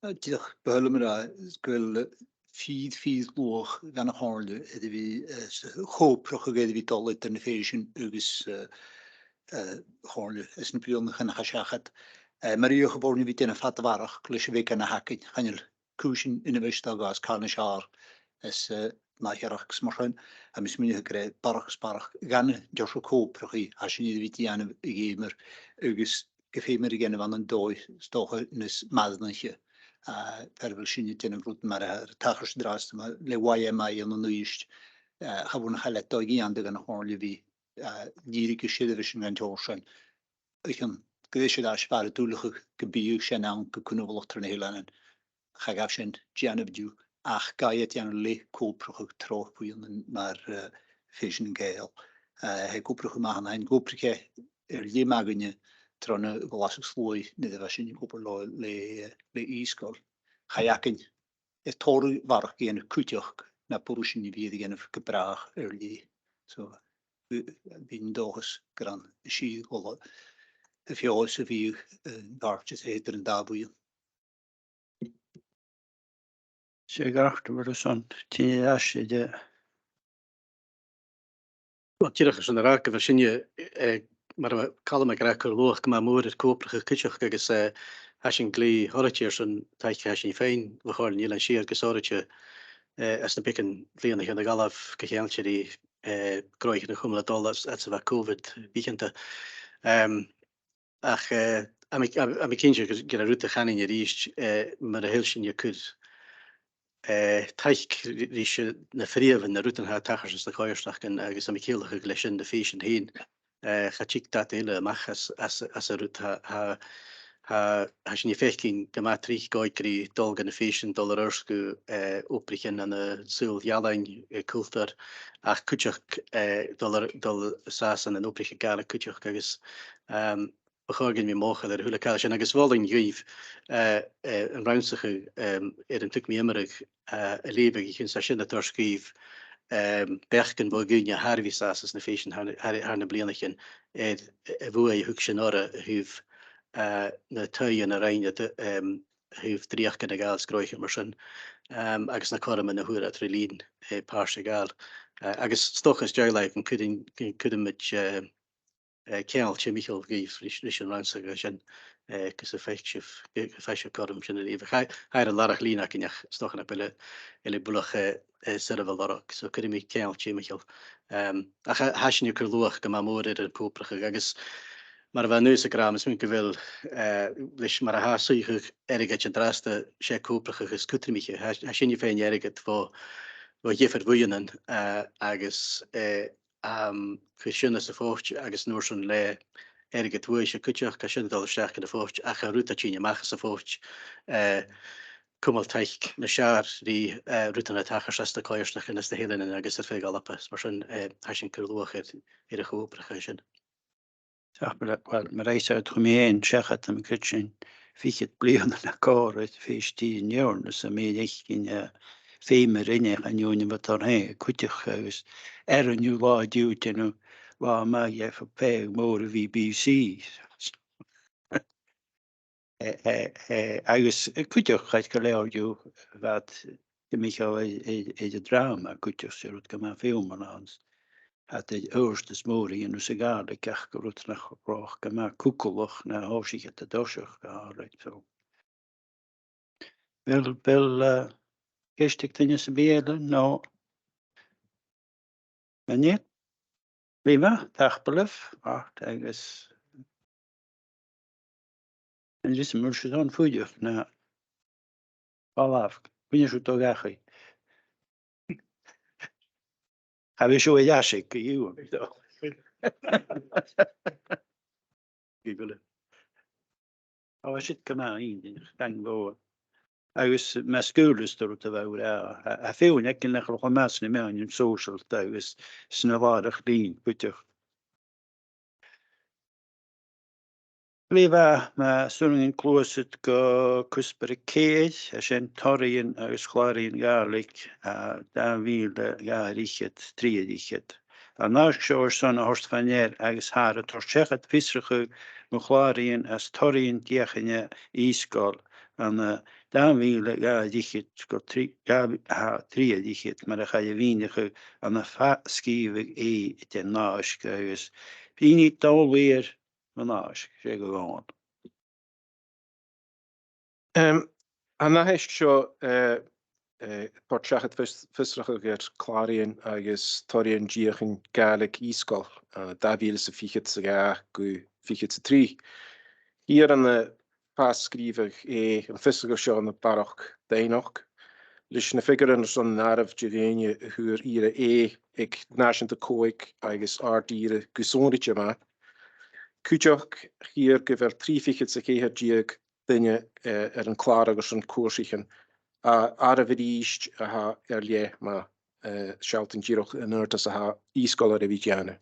eh, dìreach, bu thoil leam a ràdh gu bheil, eh, fìor, fìor luach dhan a' chomhairle air a bhith, eh, s-, co-obrachadh air a bhith dol eadar na fèisean agus, eh, eh, a' chomhairle anns na bliadhnaichean a chaidh seachad. Eh, mar a dh'fhaodadh a bhith a' dèanamh fada a bharrachd leis a' bheagan a th' againn, chan eil cùisean ionmhais a' dol a dh'fhàs càil nas fheàrr anns, eh, an Earrach 's mar sin, tha mi a' smaoineachadh gur e barrachd 's barrachd dhen an t-seòrsa co-obrachadh a tha sinn air a bhith a' dèanamh a dh'fheumar, agus gu feumar a dhèanamh ann an dòigh, 's dòcha, nas maidneacha, eh, far a bheil sinn a' dèanamh rud mar a tha air tachairt an-dràsta, mar le Y M I ann an Uibhist, eh, cha b' urrainn dha a leithid a dhèanamh dhan a' chomhairle a bhith, eh, lìbhrigeadh seirbheisean dhan t-seòrsa sin. Ach an, gu bheil sibh air ais far an duilgheadas gum biodh sin ann gu cunbhalach tro na h-eileanan, cha ghabh sin dèanamh an-diugh, ach gabh e dèanamh le co-obrachadh tro bhuidhnean mar, eh, Fèisean nan Gàidheal. Eh, tha e ag obrachadh math an-diugh, ag obrachadh air leth math dhuinne tron a' Ghlaschu Sluaigh nuair a bha sinn ag obair le, le, eh, le Ìosgoil. Chaidh againn air tòrr a bharrachd a dhèanamh cuideachd na b' urrainn dhuinn a bhith air a dhèanamh gu bràth air leth. So, bidh, bidh an dòchas gur ann a' sìor ghoireas a bhiodh, eh, an càirdeas eadar an dà bhuidheann. 'S e gu dearbh, mar a tha sin, tha e air a dhol, Uill, dìreach airson a ràdh gu bheil sinne, eh, mar a bha Calum ag ràdh, a' cur luach gu math mòr air co-obrachadh cuideachd agus, eh, tha sinn glè thoilichte airson taic a tha sinn a' faighinn bho Chomhairle nan Eilean Siar gu sònraichte, eh, anns na beagan bhliadhnaichean a dh'fhalbh, co-cheangailte ri, eh, gnothaichean a chumail a' dol às, às a bha Covid bitheanta. Em, Ach, eh, tha mi, tha, tha mi cinnteach gur, gur e rud a chanainn a-rithist, eh, mura h-eil sinn a' cur, eh, taic ri, ris na freumhan, na rudan a tha a' tachairt anns na coimhearsnachdan agus tha mi a' ciallachadh leis sin na fèisean fhèin, eh, cha tig dad eile a-mach às, às, às an rud. Tha, tha, tha, tha sinn a' faicinn gu math tric òigridh dol gu na fèisean, dol air adhart gu, eh, obraichean ann an saoghal ealain, eh, cultar, ach cuideachd, eh, dol air, dol an sàs ann an obraichean Gàidhlig cuideachd agus, ehm, bu chòir dhuinn a bhith mothachail air a h-uile càil sin, agus mholainn dhuibh, eh, eh, an rannsachadh, ehm, air an tug mi iomradh, eh, a leughadh, a chionn 's tha sin a' toirt dhuibh, ehm, beachdan bho dhaoine a tha air a bhith an sàs anns na fèisean thar, thar, thar nam bliadhnaichean air, eh, a' bhuaidh a thug sin orra a thaobh, eh, na taghaidhean a rinn iad, ehm, a thaobh dreuchdan a ghabhail is gnothaichean mar sin, ehm, agus na cothroman a fhuair iad ri linn, eh, pàirt a ghabhail. Eh, agus 's dòcha, is dòcha gun cuireadh, gun cuiridh sinn, eh, eh, ceangal timcheall dhuibh ris, ris an rannsachadh sin, eh, gus am faic sibh, gu, gu faigh sibh cothrom sin a leughadh. Cha, cha b' e an làrach-lìn againn ach 's dòcha nach b' eil, eil e buileach, eh, eh, soirbheachail orra. So cuiridh mi ceangal timcheall. Em, ach tha, tha sinn a' cur luach gu math mòr air a' cho-obrachadh agus mar a bha Aonghas ag ràdh, tha mi a' smaoineachadh gu bheil, eh, leis mar a tha suidheachadh airgid an-dràsta, 's e co-obrachadh as cudromaiche. Tha, tha sinne a' faighinn airgead bho, bho dhiofar bhuidhnean, eh, agus, eh, um, chuir sin às a' phoit agus an uair sin le airgead bhuidhe cuideachd, tha sin a' dol a-steach dhan a' phoit, ach an rud a tha tighinn a-mach às a' phoit, eh, cumail taic nas fheàrr ri, eh, rudan a tha a' tachairt anns na coimhearsnachdan, anns na h-eileanan agus air feadh Alba. Mar sin, eh, tha sinn a' cur luach air, air a' cho-obrachadh sin. Tapadh leibh, uill, mar a thuirt mi fhèin, seachad, tha mi a' creidsinn, fichead bliadhna no còrr air fèis Dìnnearna, 's tha mi a' faicinn, eh, feum a rinn e, chan eil ann ach a bhith a' toirt e cuideachd agus air an-diugh, latha an-diugh, dèanamh latha math dhe feadh mòr a' B B C. Eh, eh, eh, agus, eh, cuideachd, chaidh gu leòr dhiubh, bha iad timcheall air, air, air an dràma cuideachd, 's e rud gu math feumail ann. Tha iad air adhartas mòr a dhèanamh sa Ghàidhlig, ach gu rud nach robh gu math cugallach na thòisich iad an toiseach, gu h-àraidh, so. bheil, bheil, eh, ceist aig duine sam bith eile, no? An e? Glè mhath, tapadh leibh, ach agus an lios mar sin an fuireach na falbh, cuine siúd do dhachaigh. Cha bhi seo a dheas aig go dìreach. Bidh go le. Ó, siud gu math inntinneach, gan mhòr. Agus mas cuileas do rud a bha ùr a, a, a fhios aig nach robh cho math sna meadhanan sòisealta agus sna làrach-lìn cuideachd. Glè mhath, ma 's urrainn gluasad gu cuspair a ceithir, a sin toraidhean agus clàraidhean Gàidhlig, a, dà mhìle dhà air fhichead, trì air fhichead. An aithisg seo airson a thoirt fa-near agus tha e air a toirt seachad fiosrachadh mu chlàraidhean is toraidhean deuchainne Ìosgoil ann an dà mhìle dhà air fhichead gu trì, dhà, tha, trì air fhichead, mar a chaidh a mhìneachadh ann am fa-, sgrìobhadh A den aithisg agus bidh iad dol air an aithisg, 's e gu bhàn. Em, an aithisg seo, eh, eh, toirt seachad fios-, fiosrachadh air clàraidhean agus toraidhean deuchainn Gàidhlig Ìosgoil, eh, dà mhìle 's a fichead 's a dhà gu fichead 's a trì. Iarr an, eh, fàs-sgrìobhadh A, am fiosrachadh seo ann am barrachd doimhneachd. Leis na figearan airson an àireamh de dhaoine a fhuair ìre A aig nàiseanta còig agus àrd-ìre gu sònraichte math, cuideachd, chì sinn gu bheil trì fichead 's a ceithir deug duine, eh, air an clàradh airson cùrsaichean, a, àireamh a-rithist a tha air leth math, eh, sealltainn dìreach an adhartas a tha Ìosgoil air a bhith a' dèanamh.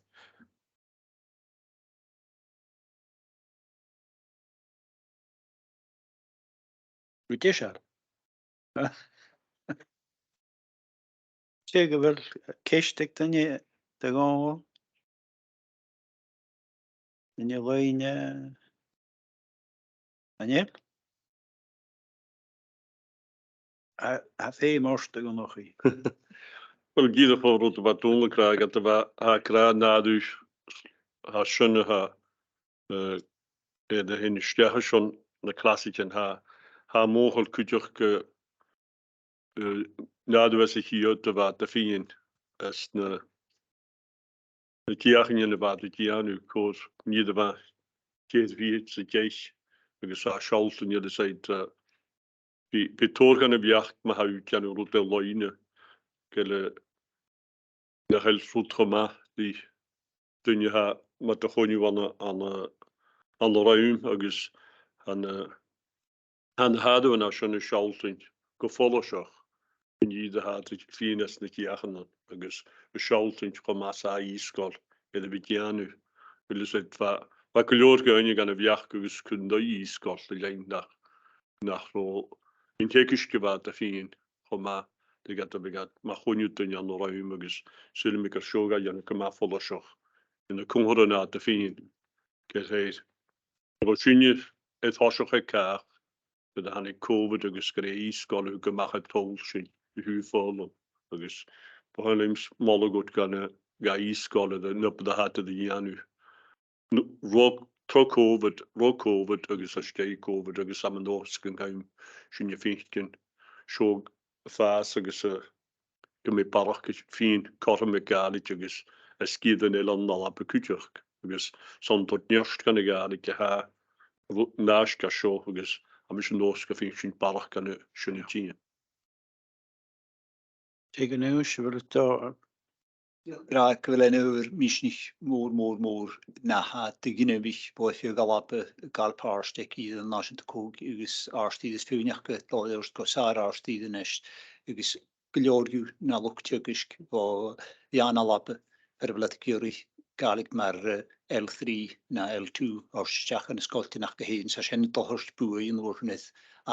Bidh e seo. 'S e gu bheil ceist aig duine de dh'òl? Duine eile? Daniel? A, a fheum ort a dh'fheuchainn. Uill, dìreach an rud a bha Dòmhnall ag ràdh, a bha, tha e ag ràdh an-dràsta, tha sin a tha, eh, air a thighinn a-steach airson na clasaichean, tha, tha e mothachail cuideachd gu, eh, an-dràsta a' chiad a bha iad a' faighinn às na na deuchainnean a bha iad a' dèanamh, còrr, nì iad a bha ceithir fichead 's a deich, agus a' sealltainn air a' said, eh, bidh, bidh tòrr dhen a' bheachd ma tha thu a' dèanamh rud air loidhne, gu bheil, eh, nach eil rud cho math ri daoine a tha, ma tha coinneamh ann an, ann an, ann an rùm agus ann an, eh, Tha na h-àireamhan a tha sin a' sealltainn gu follaiseach an ìre a tha iad a' faighinn às na deuchainnean agus a' sealltainn cho math 's a tha Ìosgoil air a bhith a' dèanamh. Bheil fhios agad, bha, bha gu leòr dhaoine dhen a' bheachd agus cùm an dòigh Ìosgoil a leithid nach, nach robh an teagasg a bha iad a' faighinn cho math, dè ged a bha iad, ma choinneamh daoine ann an rùm agus saoilidh mi gur e seo a dhèanadh gu math follaiseach na comharran a tha iad a' faighinn. Gur e, gu robh sinne air thoiseach aig càch, gur e thàinig Covid agus gur e Ìosgoil a thug a-mach an toll sin a thaobh foghlam, agus bu thoil leam moladh dhut gun, eh, gun Ìosgoil air an obair a tha iad air a dhèanamh. N-, ro, tro Covid, ro Covid agus às dèidh Covid agus ann an dòchas gun cùm sinne a' faicinn seo a' fàs agus, eh, gum bi barrachd air faighinn cothrom air Gàidhlig agus air sgìrean eile ann an Alba cuideachd, agus 's ann toirt neart dhan a' Ghàidhlig a tha ro-, an aithisg seo, agus tha mise an dòchas gum faigh sinn barrachd dhen sin a' tighinn. Tè gun fhios, a bheil thu ag ràdh gu bheil e na adhbhar mhisneachd mòr, mòr, mòr na tha do dh'inbhich bho fhiù Alba a' gabhail pàirt aig ìre nàiseanta còig agus àrd-ìre is feadhainn aca a' dol air adhart gu sàr àrd-ìre a-nis, agus gu leòr dhiubh na luchd-teagaisg bho mheadhan Alba, far a bheil iad ag iarraidh Gàidhlig mar, eh, L three no L two a thoirt a-steach dha na sgoiltean aca fhèin, 's tha sin a' dol a thoirt buaidh an uair sin air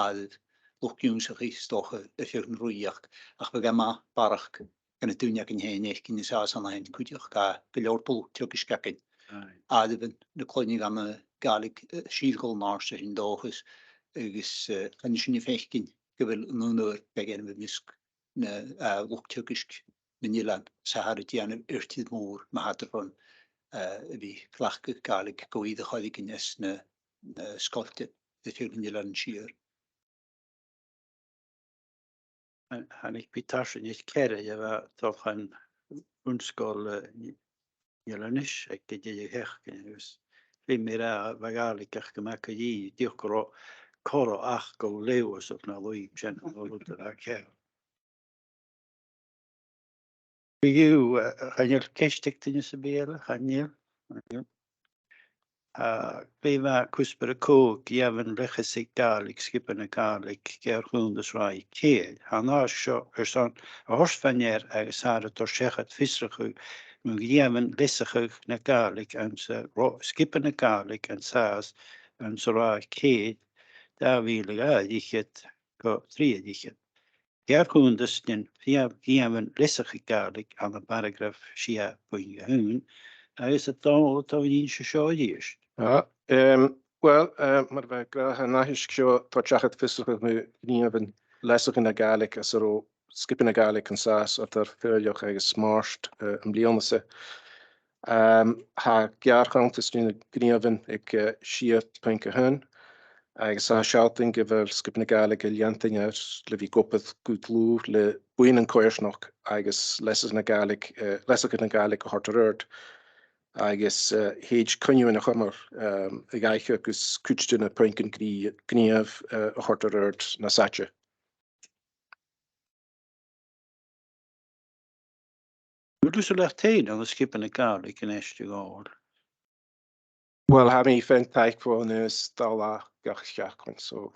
àireamh luchd-ionnsachaidh 's dòcha air feadh an rìoghachd, ach bhiodh e math barrachd dha na daoine againn fhèin fhaicinn an sàs ann fhèin cuideachd, tha gu leòr de luchd-teagaisg againn. Aye. Àireamhan na cloinne dhan a' Ghàidhlig, eh, sìor dhol an-àirde, tha sinn an dòchas, agus, eh, chan eil sinn a' faicinn gu bheil an aon adhbhar ga dhèanamh am measg na, eh, luchd-teagaisg nan eilean 's a tha air a dhèanamh air tìr-mòr ma tha iad airson, eh, a bhith a' cleachdadh Gàidhlig gu ìre choireigin anns na, na sgoiltean air feadh nan Eilean Siar. Thàinig mi tarsainn air ceathramh a bha a' dol chun bun-sgoil, eh, Inbhir Nis aig an deireadh-sheachdain agus bha mi ag ràdh, bha Gàidhlig aca gu math co-dhiù, dìreach gun robh corra aca gu leòr, so nach eil fhios agam an robh rud a bha ceàrr. Fiù, eh, chan eil ceist aig duine sam bith eile, chan eil. Chan eil. A, glè mhath, cuspair a còig, gnìomhan leasachaidh Gàidhlig, sgioba na Gàidhlig, Geàrr-chunntas Sràid Chèil. Tha an aithisg seo airson a thoirt fa-near agus air a thoirt seachad fiosrachadh mu ghnìomhan leasachaidh na Gàidhlig anns a' ro-, sgioba na Gàidhlig an sàs anns an Sràid Chèil, dà mhìle a dhà air fhichead gu trì air fhichead. Geàrr-chunntas den fhiamh-, gnìomhan leasachaidh Gàidhlig ann am paragraf sia puing a h-aon, agus a' dol a' dol a dh'innse seo a-rithist. Ah, em, uill, eh, mar a bha mi ag ràdh, tha an aithisg seo a' toirt seachad fiosrachadh mu ghnìomhan leasachaidh na Gàidhlig anns an robh sgioba na Gàidhlig an sàs eadar Faoilleach agus Màrt, eh, am bliadhna-sa. Em, tha geàrr-chunntas de na gnìomhan aig, eh, sia puing a h-aon, agus tha e a' sealltainn gu bheil sgioba na Gàidhlig a' leantainn air le bhith ag obair gu dlùth le buidhnean coimhearsnachd agus leasachaidh na Gàidhlig, eh, leasachaidh na Gàidhlig a thoirt air adhart. Agus, eh, thèid coinneamhan a chumail, em, a dh'aithghearr gus cuid de na puingean gnì-, gnìomh, eh, a thoirt air adhart nas fhaide. Bheil thusa leat fhèin ann an sgioba na Gàidhlig a-nis, a Dhòmhnaill? Uill, tha mi fhìn a' taic bho Aonghas Dòmhnallach gach seachdain, so,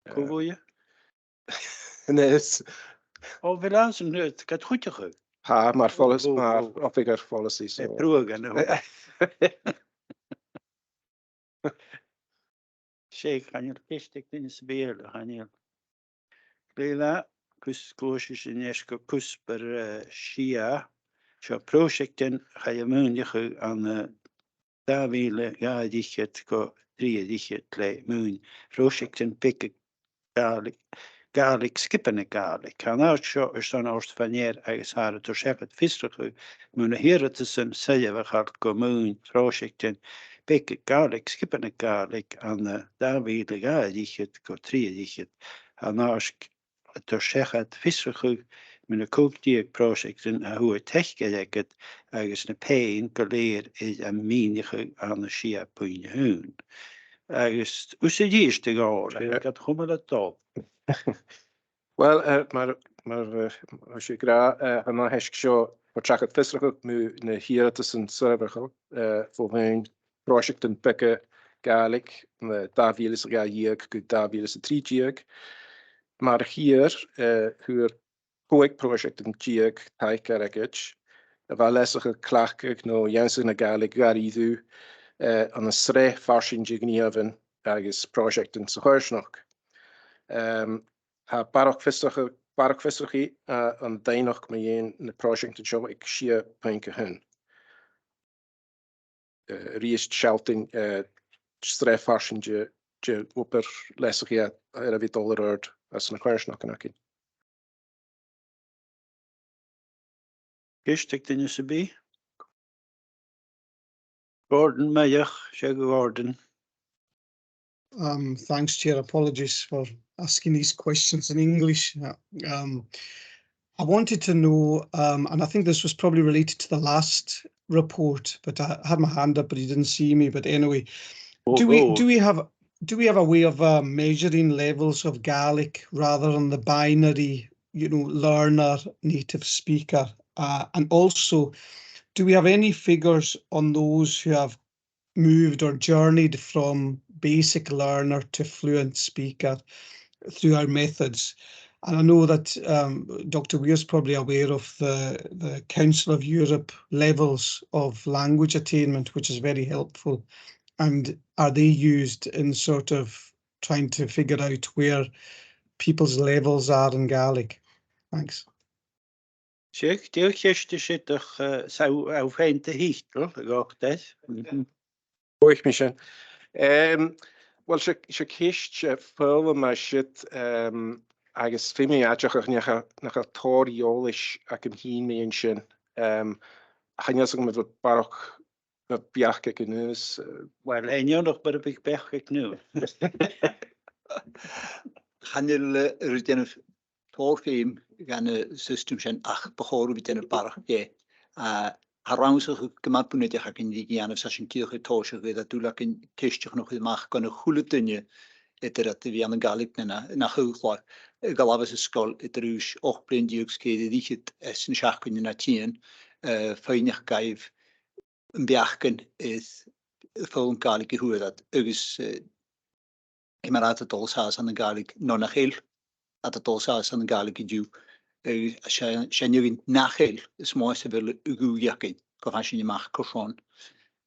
eh, cò bhuaithe? Aonghas. Ò, bheil e anns an, eh, gad chuideachadh? Tha, mar pholas-, mar oifigear phoileasaidh, so. Eh, pruagan, a. 'S e, chan eil ceist aig duine sam bith eile, chan eil. Glè mhath, cus-, gluaisidh sinn a-nis gu cuspair, eh, sia. Seo pròiseactan a chaidh a mhaoineachadh ann an, eh, dà mhìle dhà air fhichead gu trì air fhichead le maoin. Pròiseactan beaga Gàidhlig, Gàidhlig, sgioba na Gàidhlig. Tha an aithisg seo airson a thoirt fa-near agus air a thoirt seachad fiosrachadh mu na h-iarrtasan soirbheachail gu maoin phròiseactan beaga Gàidhlig, sgioba na Gàidhlig ann an dà mhìle dhà air fhichead gu trì air fhichead. Tha an aithisg a' toirt seachad fiosrachadh mu na còig deug pròiseactan a fhuair taic air agad agus na pèin gu lèir air am mìneachadh ann an sia puing a h-aon. Agus thusa a-rithist, a Dhòmhnaill, eh, gad chumail a' dol. Uill, eh, mar, mar, eh, mar a bha sibh ag ràdh, eh, tha an aithisg seo a' toirt seachad fiosrachadh mu na h-iarrtasan soirbheachail, eh, fo bhuidhinn phròiseactan beaga Gàidhlig, eh, dà mhìle 's a dhà dheug gu dà mhìle 's a trì deug. Mar a chithear, eh, fhuair còig pròiseactan deug taic air agad, a bha leasachadh, cleachdadh no ionnsachadh na Gàidhlig a dhèanamh, eh, ann an sreath farsaing de ghnìomhan agus pròiseactan sa choimhearsnachd. Em, tha barrachd fiosracha-, barrachd fiosrachaidh, eh, an doimhneachd mu dheidhinn na pròiseactan seo aig sia puing a h-aon. Eh, a-rithist, sealltainn, eh, sreath farsaing de, de dh'obair leasachaidh a, air a bhith a' dol air adhart anns na coimhearsnachdan againn. Ceist aig duine sam bith? Gordon Murray, Sir Gordon. Um, thanks, Chair. Apologies for asking these questions in English. Uh, um, I wanted to know, um, and I think this was probably related to the last report, but I had my hand up, but you didn't see me. But anyway, oh, do we, oh, do we have, do we have a way of, uh, measuring levels of Gaelic rather than the binary, you know, learner, native speaker? Uh, and also, do we have any figures on those who have moved or journeyed from basic learner to fluent speaker through our methods? And I know that, um, Doctor Weir's probably aware of the, the Council of Europe levels of language attainment, which is very helpful. And are they used in sort of trying to figure out where people's levels are in Gaelic? Thanks. Seadh, dè a' cheist a tha siud, ach, eh, 's ann, ann fhèin a tha an tiotal, a dh'fhaodte. Mhm. Chì mi sin. Em, uill, 's e, 's e ceist, eh, foghlam a tha siud, em, agus feumaidh mi aideachadh nach eil, nach eil tòrr eòlais agam fhìn mu dheidhinn sin. Em, chan eil fhios agam a bheil barrachd na beachd aig Aonghas, eh. Uill, an neònach mar a bhiodh beachd aig Aonghas. Chan eil, eh, ri dèanamh fòirfeum dhan an system sin, ach bu chòir a bhith a' dèanamh barrachd dheth. A, tha rannsachadh gu math bunaiteach againn ri dhèanamh 's a tha sinn dìreach a' tòiseachadh air a dhol a' ceisteachadh a-mach gun a h-uile duine eadar a bhith ann an Gàidhlig no na, na h-uile, a' dol a-bhos a sgoil eadar aois ochd bliadhna deug 's ceithir air fhichead anns na seachdainean a tha tighinn, eh, faighneachd dhaibh am beachdan air foghlam Gàidhlig a fhuair iad, agus, eh, ciamar a tha iad a' dol an sàs ann an Gàidhlig no nach eil iad a' dol an sàs ann an Gàidhlig an-diugh. Agus 's e, 's e an fheadhainn nach eil as motha 's a bheil a' ghuth againn gu faigh sinn a-mach carson.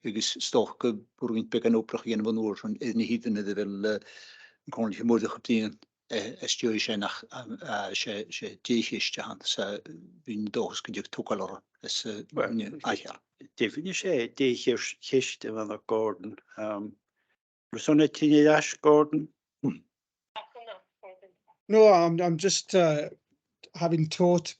Agus 's dòcha gum b' urrainn dhuinn beagan obrach a dhèanamh an uair sin air na h-ìrean air a bheil, eh, an Comhairliche Muireadhach a' bruidhinn, eh, às dèidh sin, ach, a, a, 's e, 's e deagh cheist a th' ann, 's bhithinn an dòchas gun tig togail oirre às, eh, Well, an ath cheàrn. Deimhinne, 's e deagh cheist, cheist a bh' ann, a Gordon. Um, Rosanna, tighinn air ais, Gordon. No, I'm, I'm just, uh, having taught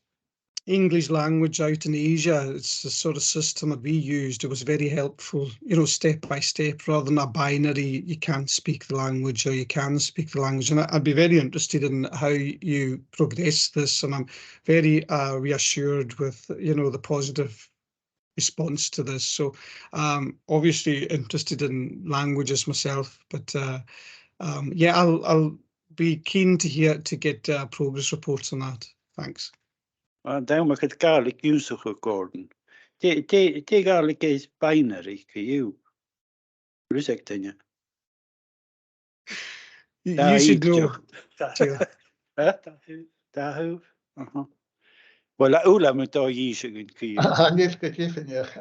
English language out in Asia, it's the sort of system that we used. It was very helpful, you know, step by step, rather than a binary, you can't speak the language or you can speak the language. And I, I'd be very interested in how you progress this, and I'm very, uh, reassured with, you know, the positive response to this. So, um, obviously interested in languages myself, but, uh, um, yeah, I'll, I'll be keen to hear, to get, uh, progress reports on that. Thanks. An t-àm a' Ghàidhlig ionnsachadh, Gordon. Dè, dè, dè Gàidhlig air binary co-dhiù? Bhruidhinn aig duine. You, Dà you should know. Uiread. Dà, Jill. Eh? Dà thu, dà thu. Aha. Well, a, uile mu dà dhìth sin co-dhiù. Chan eil gu deimhinneach.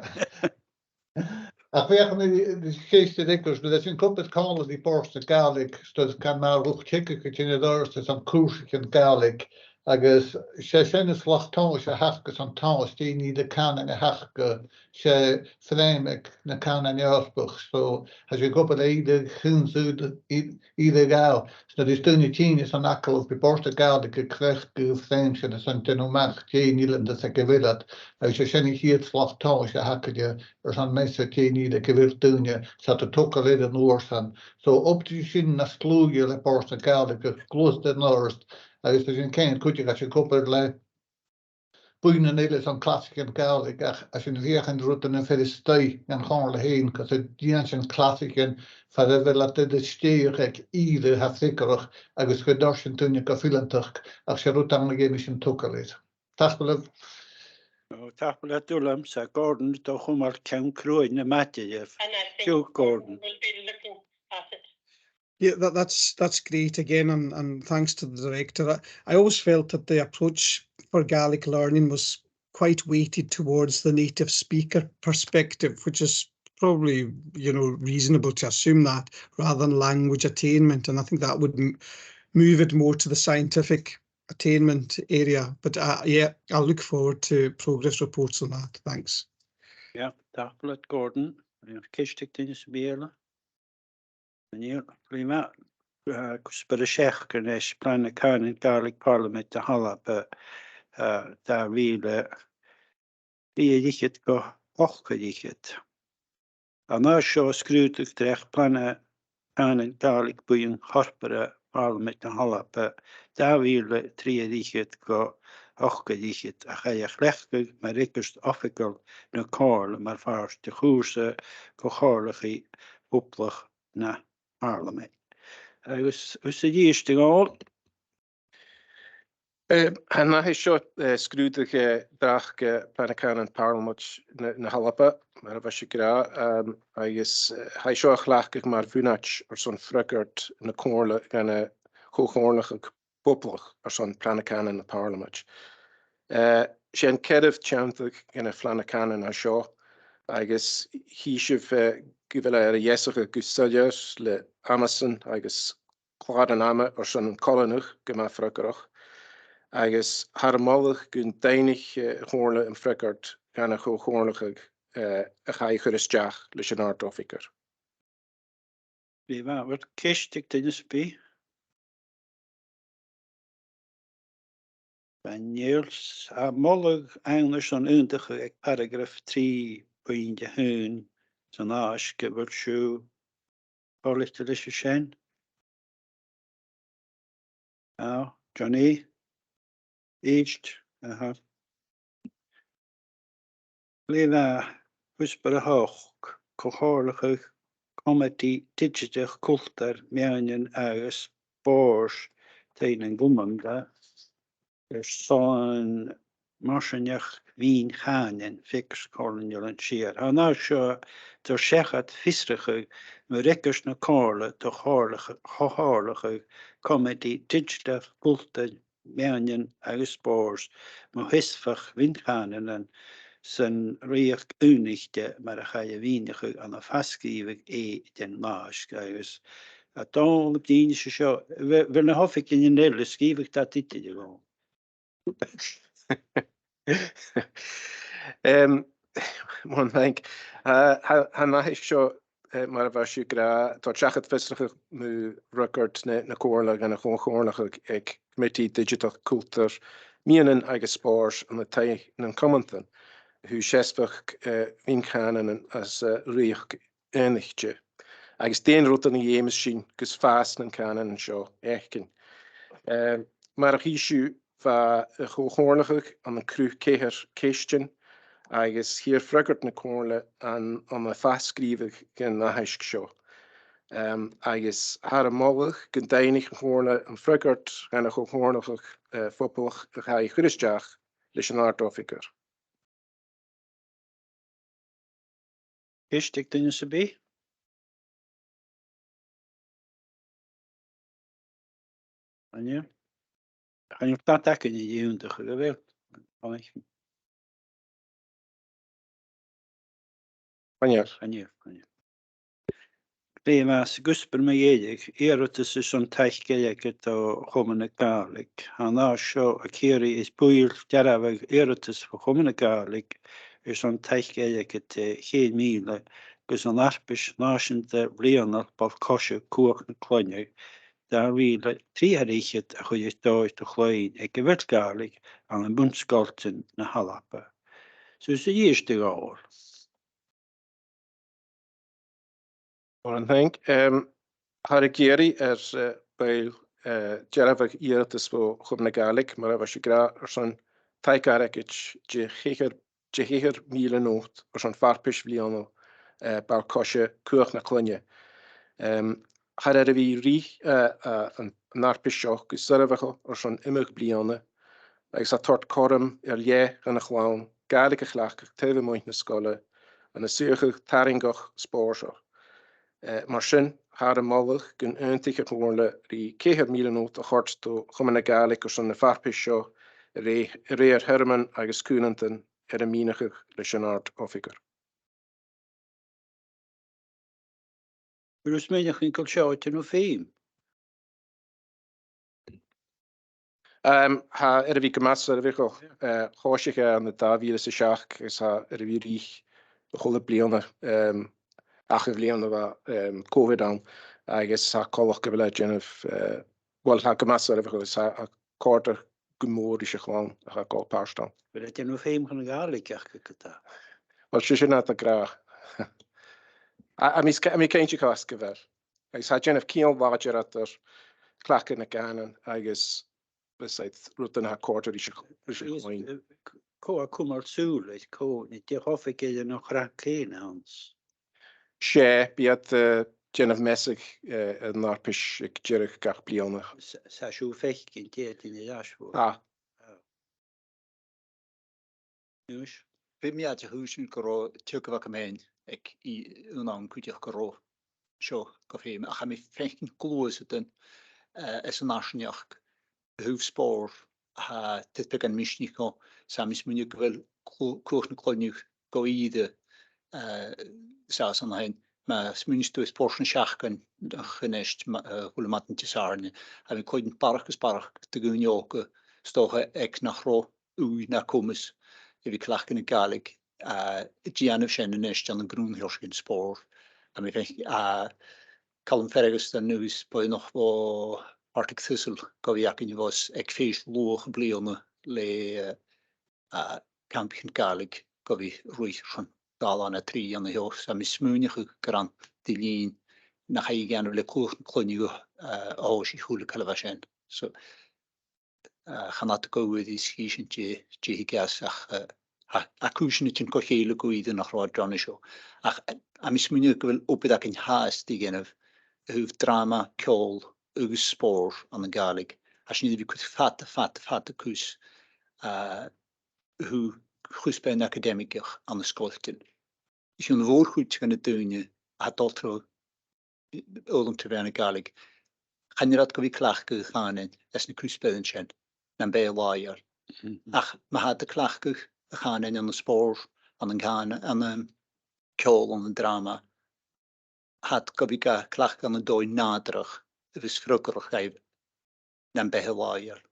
Ach bhiodh mi, bhiodh cheist aig duine, bhiodh sinn a' cumail còmhla ri Bòrd na Gàidhlig, 's dòcha gun mar luchd-teagaisg a' tighinn air adhart airson cùrsaichean Gàidhlig, agus 's e sin an t-slacht tomhais a th' aca, 's an tomhas dè an ìre cànain a th' aca, 's e frèam aig na cànain Eòrpach, so tha sinn a' cumail a' chùis ùr i, i, i do ghabhail. 'S nuair a tha daoine a' tighinn airson agallamh, bidh Bòrd na Gàidhlig a' cleachdadh an frèam sin airson dèanamh a-mach dè an eilean 's aig a bheil iad, agus 's e sin a' chiad slacht tomhais a th' aca de, airson meas air dè an ìre aig a bheil daoine 's iad a' togail air an uair sin. So, obair sin nas dlùithe le Bòrd na Gàidhlig, a' gluasad air an adhart, agus tha sinn a' cuimhneachadh cuideachd, tha sinn a' cumail le buidhnean eile airson clasaichean Gàidhlig, ach tha sinn a' feuchainn rudan a tha furasta dhan chomhairle fhèin, gus an dèan sinn clasaichean far a bheil iad air an stèidheachadh aig ìre a tha freagarrach, agus gun toir sin daoine gu fileantachd, ach 's e rud ann a dh'fheumas sinn togail air. Tapadh leibh. Ò, tapadh leat, Uilleam, 's a Gordon, do chumail ceann cruaidh na maide dheth. And I think Sure, Gordon. We'll be looking at it. Yeah, that, that's, that's great again, and, and thanks to the director. I, I always felt that the approach for Gaelic learning was quite weighted towards the native speaker perspective, which is probably, you know, reasonable to assume that, rather than language attainment. And I think that would m-, move it more to the scientific attainment area. But, uh, yeah, I'll look forward to progress reports on that. Thanks. Yeah, tapadh leat, Gordon. Ceist aig duine sam bith eile? Chan eil, glè mhath. Eh, cuspair a seachd a-nis, Plana Cànain Gàidhlig Pàrlamaid na h-Alba, eh, dà mhìle trì air fhichead gu ochdad air fhichead. An aithisg seo, sgrùdadh dreach Plana Cànain Gàidhlig Bhuidheann Chorporra Pàrlamaid na h-Alba, dà mhìle trì air fhichead gu ochdad air fhichead, a chaidh a chleachdadh mar fhreagairt oifigeil na Comhairle mar phàirt de chùrsa co-chomhairleachaidh Poblach na Pàrlamaid. Agus thusa a-rithist, a Dhòmhnaill. Eh, tha an aithisg seo, eh, sgrùdadh, eh, dreach, eh, Plana Cànain Pàrlamaid na, na h-Alba, mar a bha sibh ag ràdh, ehm, agus, eh, tha i seo a chleachdadh mar bhunaid airson freagairt na Comhairle dhan a' cho-chomhairleachadh poblach airson Plana Cànain na Pàrlamaid. Eh, 's e an ceathramh tionndadh dhen a' Phlana Cànain a tha seo, agus chì sibh, eh, gu bheil e air a dheasachadh gu soilleir le amasan agus clàran ama airson an coileanadh gu math freagarrach, agus thathar a' moladh gun dèanadh, eh, a' Chomhairle am freagairt dhan a' cho-chomhairleachadh, eh, a chaidh a chur a-steach leis an Àrd-Oifigear. Glè mhath, a bheil ceist aig duine sam bith? Chan eil. 'S e moladh ann airson aontachadh aig paragraf trì, puing a h-aon san aithisg, a bheil sibh toilichte leis a sin? Ò, Johnny? Èist, aha. Lena, cuspair a h-ochd, co-chomhairleachadh Comataidh Didseatach Cultar, Meadhanan agus Spòrs, taobh nan cumantan, airson marsainneachd mhion-chànain, fix còmhla an siar. Tha an aithisg seo a' toirt seachad fiosrachadh mu fhreagairt na Comhairle do chomhairleach-, co-chomhairleachadh Comataidh Didseatach Cultar, Meadhanan agus Spòrs mu sheasmhachd mhion-chànain san Rìoghachd Aonaichte mar a chaidh a mhìneachadh ann am fo-sgrìobhadh A den aithisg agus a' dol a dh'innse seo, bheil, bheil na h-oifigearan eile a' sgrìobhadh dad idir a' dol? Em, mòran taing. Eh, tha, tha an aithisg seo, eh, mar a bha sibh ag ràdh, a' toirt seachad fiosrachadh mu fhreagairt na, na Comhairle dhan a' cho-chomhairleachadh aig Comataidh Didseatach Cultar, Meadhanan agus Spòrs ann an taigh nan cumantan, a thaobh seasmhachd, eh, mhion-chànain anns an Rìoghachd Aonaichte. Agus dè an rud a dh'fheumas sinn gus fàs nan cànanan seo fhaicinn. Eh, mar a chì sibh, bha a' cho-chomhairleachadh ann an cruth ceithir cheistean, agus chithear freagairt na Comhairle ann, ann am fo-sgrìobhadh dhan aithisg seo. Em, agus thathar a' moladh gun daingnicheadh a' Chomhairle am freagairt dhan a' cho-chomhairleachadh, eh, phoblach a chaidh a chur a-steach leis an Àrd-Oifigear. Ceist aig duine sam bith? Chan eil. Chan eil dad againn a dh'ionnsaich, a bheil? Chan eil. Chan eil. Chan eil, chan eil. Glè mhath, 's e cuspair mu dheireadh, iarrtas airson taic airgid do Chomunn na Gàidhlig. Tha an aithisg seo ag iarraidh air buill dearbhadh iarrtas bho Chomunn na Gàidhlig airson taic airgid de cheithir mìle gus an fharpais nàiseanta bhliadhnail Ball-coise Cuach na Cloinne dà mhìle trì air fhichead a chur air dòigh do chloinn aig a bheil Gàidhlig ann am bun-sgoiltean na h-Alba. Suas a-rithist, a Dhòmhnaill. Mòran taing. Em, thathar ag iarraidh air, eh, buill, eh, dearbhadh iarrtas bho Chomunn na Gàidhlig, mar a bha sibh ag ràdh, airson taic airgid de cheithir, de cheithir mìle not airson farpais bhliadhnail, eh, Ball-coise Cuach na Cloinne. Em, thathar air a bhith a' ruith, eh, eh, an, an fharpais seo gu soirbheachail airson iomadh bliadhna, agus a' toirt cothrom air leth dhan a' chloinn Gàidhlig a chleachdadh taobh a-muigh na sgoile ann an suidheachadh tarraingeach spòrsail. Eh, mar sin, thathar a' moladh gun aontaicheadh a' Chomhairle ri ceithir mìle not a chur do Chomunn na Gàidhlig airson na farpais seo a rèir, a rèir theirmean agus cùmhnantan air am mìneachadh leis an Àrd-Oifigear. Bheil sibh a' smaoineachadh gu bheil seo a' dèanamh feum? Em, tha e air a bhith gu math soirbheachail, eh, thòisich e ann an dà mhìle 's a seachd, agus tha e air a bhith a' ruith a h-uile bliadhna, em, ach a' bhliadhna bha, em, Covid ann, agus tha coltach gu bheil e a' dèanamh, eh, uill, tha e gu math soirbheachail, agus tha e a' còrdadh gu mòr ris a' chlann a tha a' gabhail pàirt ann. Bheil e a' dèanamh feum dhan a' Ghàidhlig aca co-dhiù? Uill, 's e sin iad ag ràdh. A, tha mi sg-, tha mi cinnteach às gu bheil. Agus tha e a' dèanamh ciall làidir eadar cleachdadh na gàirean agus, besides, rudan a tha a' còrdadh ris a', ris a' chloinn. Is, eh, c-, cò tha a' cumail sùil air, cò, an e dà oifigear no cnap cèin a th' ann? 'S e, bidh iad, eh, a' dèanamh measadh, eh, an fharpais aig deireadh gach bliadhna. 'S, 's tha sibh a' faicinn dè tha a' tighinn air ais bhuaibh? Tha. Tha. Aonghas? Bha mi a' tuigsinn gun robh teagamh agam fhèin aig, i, aon àm cuideachd gun robh seo gu feum, ach tha mi a' faicinn gluasadan, eh, anns an fharsaingeachd a thaobh spòrs, tha tioram beag misneachail, 's tha mi a' smaoineachadh gu bheil clu-, Cuach na Cloinne gu ìre, eh, sàs ann fhèin. Ma smaoinicheas tu air spòrs na seachdain, a-nis, ma-, eh, a h-uile madainn Disathairne, tha mi a' cluinntinn barrachd is barrachd de dhaoine òga, 's dòcha aig nach robh ùidh no comas a bhith a' cleachdadh na Gàidhlig, a' dèanamh sin a-nis ann an grunn sheòrsa spòrs. Tha mi a' faicinn, a, Calum Fergus an-dràsta, buidheann bho Partick Thistle, gu bhith againn bhos aig fèis luath a' bhliadhna le, eh, a, campaichean Gàidhlig gu bhith a' ruith airson dà là no trì ann a sheo. 'S tha mi a' smaoineachadh gur ann de linn na chaidh a dhèanamh le Cuach na Cloinne, eh, a thòisich a h-uile càil a bha sin. So, eh, chan fhada gu bhith a' sgrìobhadh sin de, de dh'fhios ach, eh, a, a' cur sin a' tighinn gu chèile gu ìre nach robh an-dràsta seo. Ach, eh, tha mi a' smaoineachadh gu bheil obair againn fhathast a dhèanamh a thaobh dràma, ceòl agus spòrs ann an Gàidhlig. Tha sinn air a bhith a' cur fada, fada, fada cus, eh, a thaobh chuspairean acadaimigeach ann an sgoiltean. Is e a' mhòr-chuid de na daoine a tha a' dol tro fhoghlam tro mheadhan na Gàidhlig, chan eil iad gu bhith a' cleachdadh a' chànain anns na cuspairean sin, nam beatha làitheil. Mhm. Ach ma tha iad a' cleachdadh a' chànain ann an spòrs, ann an cànan, ann an ceòl, ann an dràma, tha iad gu bhith ga cleachdadh ann an dòigh nàdarrach a bhios freagarrach dhaibh nam beatha làitheil.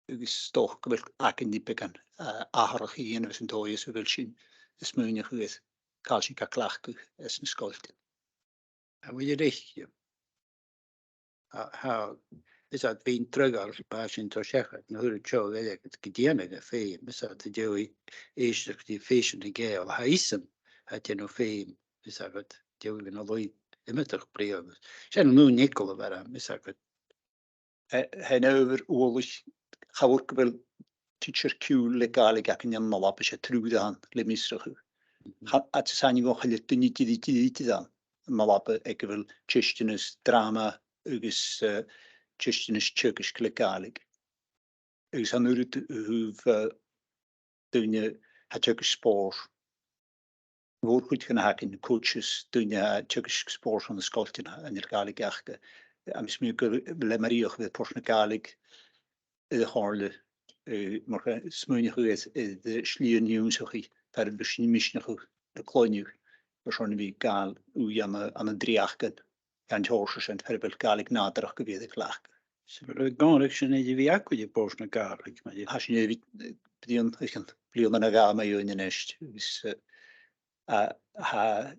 Agus 's dòcha gu bheil againn beagan, eh, atharrachadh a dhèanamh anns an dòigh sa bheil sinn a' smaoineachadh air càil sinn ga cleachdadh anns na sgoiltean. Tha mi a' tuigsinn. Tha, tha, is e, bidh an t-sreath, bha sinn toirt seachad na h-uiread seo a bh' aige gu dèanamh e fhèin, is e, tha dèanamh èisteachd ri fèisean nan Gàidheal, tha esan a' dèanamh fhèin, is e, tha dèanamh na luchd-iomadaich brèagha. Sin an aon eagal a bh' orm, is e, eh, tha an adhbhar uallaich, cha mhòr gu bheil tidsear ciùil le Gàidhlig againn ann an Alba, 's e triùir a th' ann le fiosrachadh. Cha, a, 's aithne dhomh cha robh duine dìreach, dìreach, dìreach ann an Alba aig a bheil teisteanas dràma agus, eh, teisteanas teagaisg le Gàidhlig. Agus tha an uiread a thaobh, eh, daoine a tha a' teagasg spòrs, mhòr-chuid dha na th' againn, coaches, daoine a tha a' teagasg spòrs ann an sgoiltean, chan eil Gàidhlig aca. Agus mi gu, le mar a bha Port na Gàidhlig, eh, a' chomhairle, eh, mar a smaoinich thu, eh, de slighe ionnsachadh, far am bi sinn a' misneachadh na cloinne, airson a bhith a' gabhail ùidh ann an, ann an dreuchdan, gan teòrsa sin, far a bheil Gàidhlig nàdarrach gu bhith air a chleachdadh. So, le gàireachdainn sin a bhith agaibh air Port na Gàidhlig, ma-thà. Tha sinn air a bhith, eh, bliadhna, eh, bliadhna no dhà mu dheidhinn a-nis, agus, eh, a, tha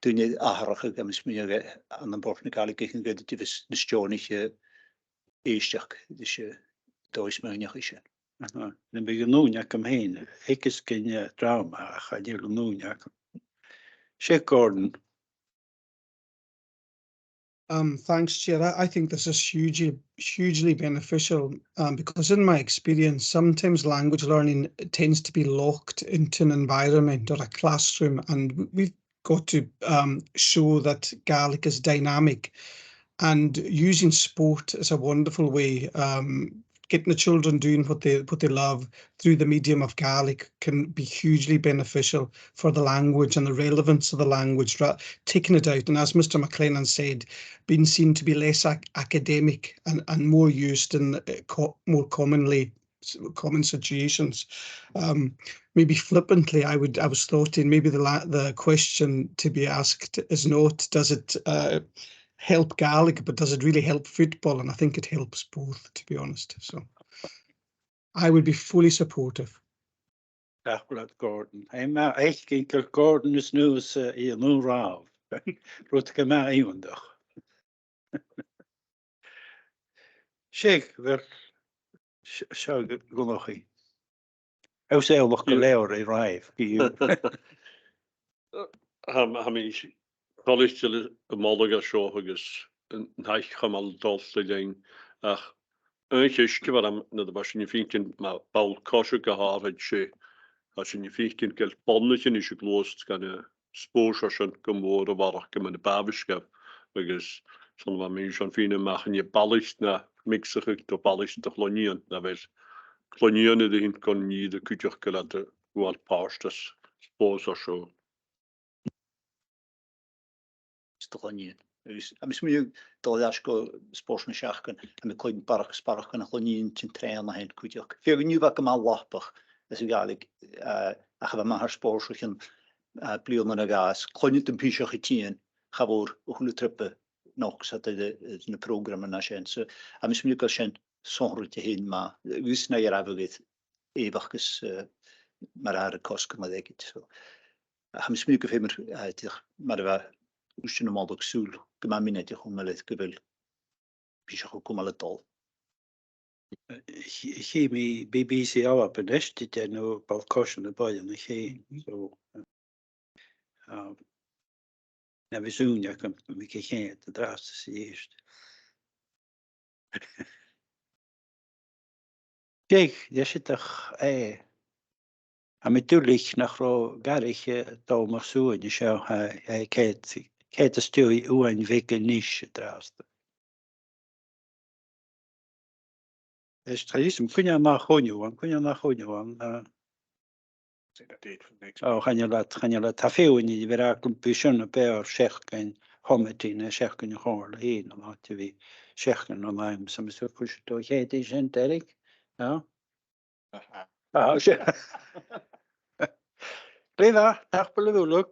daoine atharrachadh, agus mi a' smaoineachadh, ann am Port na Gàidhlig, gun ged a bhios nas deònaiche èisteachd ris an dòigh smaoineachaidh sin. Aha. Nam biodh an ùine agam fhìn, thuigeas gun, eh, dràma, ach chan eil an ùine agam. Seadh, Gordon. Um, thanks, Chair. I, I think this is hugely, hugely beneficial, um, because in my experience, sometimes language learning tends to be locked into an environment or a classroom, and w-, we've got to, um, show that Gaelic is dynamic, and using sport is a wonderful way, um, getting the children doing what they, what they love through the medium of Gaelic can be hugely beneficial for the language and the relevance of the language, ra-, taking it out, and as Mister MacLennan said, being seen to be less ac-, academic and, and more used in, uh, co-, more commonly, s-, common situations. Um, maybe flippantly, I would, I was thoughting maybe the la-, the question to be asked is not, does it, uh, help Gaelic, but does it really help football? And I think it helps both, to be honest. So I would be fully supportive. Tapadh leat, Gordon. Tha mi a' faicinn gu bheil Gordon a-nis, eh, an aon ràmh. Rud gu math iongantach. Seadh, bheil s-, seo gu, gu math. Agus eòlach gu leòr air ràimh, gu... Tha, tha mi toilichte le moladh seo agus an taic a chumail a' dol leinn, ach aon cheist a bh' ann nuair a bha sinn a' faicinn mu bhall-coise gu h-àraid, 's e, tha sinn a' faicinn gu bheil boireannaich a' gluasad gun an spòrs sin gu mòr a bharrachd mun a' bhàbhasgadh, agus 's ann a bha mi airson faighinn a-mach an e balach no micsachadh de bhalach 's de chloinnean, no a bheil cloinnean air tighinn gun ìre cuideachd gu leòr a ghabhail pàirt anns an spòrs seo. 'S de chloinnean. Agus, tha mi a' smaoineachadh, dol air ais gu spòrs na seachdain, tha mi a' cluinntinn barrachd is barrachd de na chloinnean a' tighinn tron a sin cuideachd. Feadhainn dhiubh gu math lapach anns a' Ghàidhlig, eh, ach a bha math air spòrs o chionn, eh, bliadhna no dhà, is cluinneadh tu am piseach a' tighinn, cha mhòr a h-uile triop a nochdas iad air, air na prògraman a tha sin. So, tha mi a' smaoineachadh gu bheil sin sònraichte fhèin math, agus na dhearbhadh iad èifeachdas, eh, mar a tha air a cosg mar aige. So, tha mi a' smaoineachadh gu feumar, eh, dìreach mar a bha Ùisdean a' moladh, sùil gu math mionaideach a chumail air gu bheil piseach a' cumail a' dol. Eh, chì, chì mi B B C Alba a-nis a' dèanamh ball-coise na boireannaich fhèin, so, eh, nam biodh ùine agam, bhiodh mi ga cheannach an-dràsta 's a-rithist. Dè, dè seo, eh, tha mi duilich nach robh Garaidh, eh, Dòmhnall Suain an seo, eh, eh, ceud, ceud às dèidh uain bheag a-nis an-dràsta. Is tha fhios agam cuin a tha an ath choinneamh ann, cuin a tha an ath choinneamh ann, eh, Save the date for next. Ò, chan eil leat, chan eil leat. Tha feadhainn a' bhith ag ràdh gum bi sin a b' fheàrr seachdain Chomataidh na seachdain a' Chomhairle fhèin, an àite a bhith seachdain an àm, so mas e cùis do chead é sin, Derek. No? Aha. Ah, se. Glè mhath, tapadh leibh uile.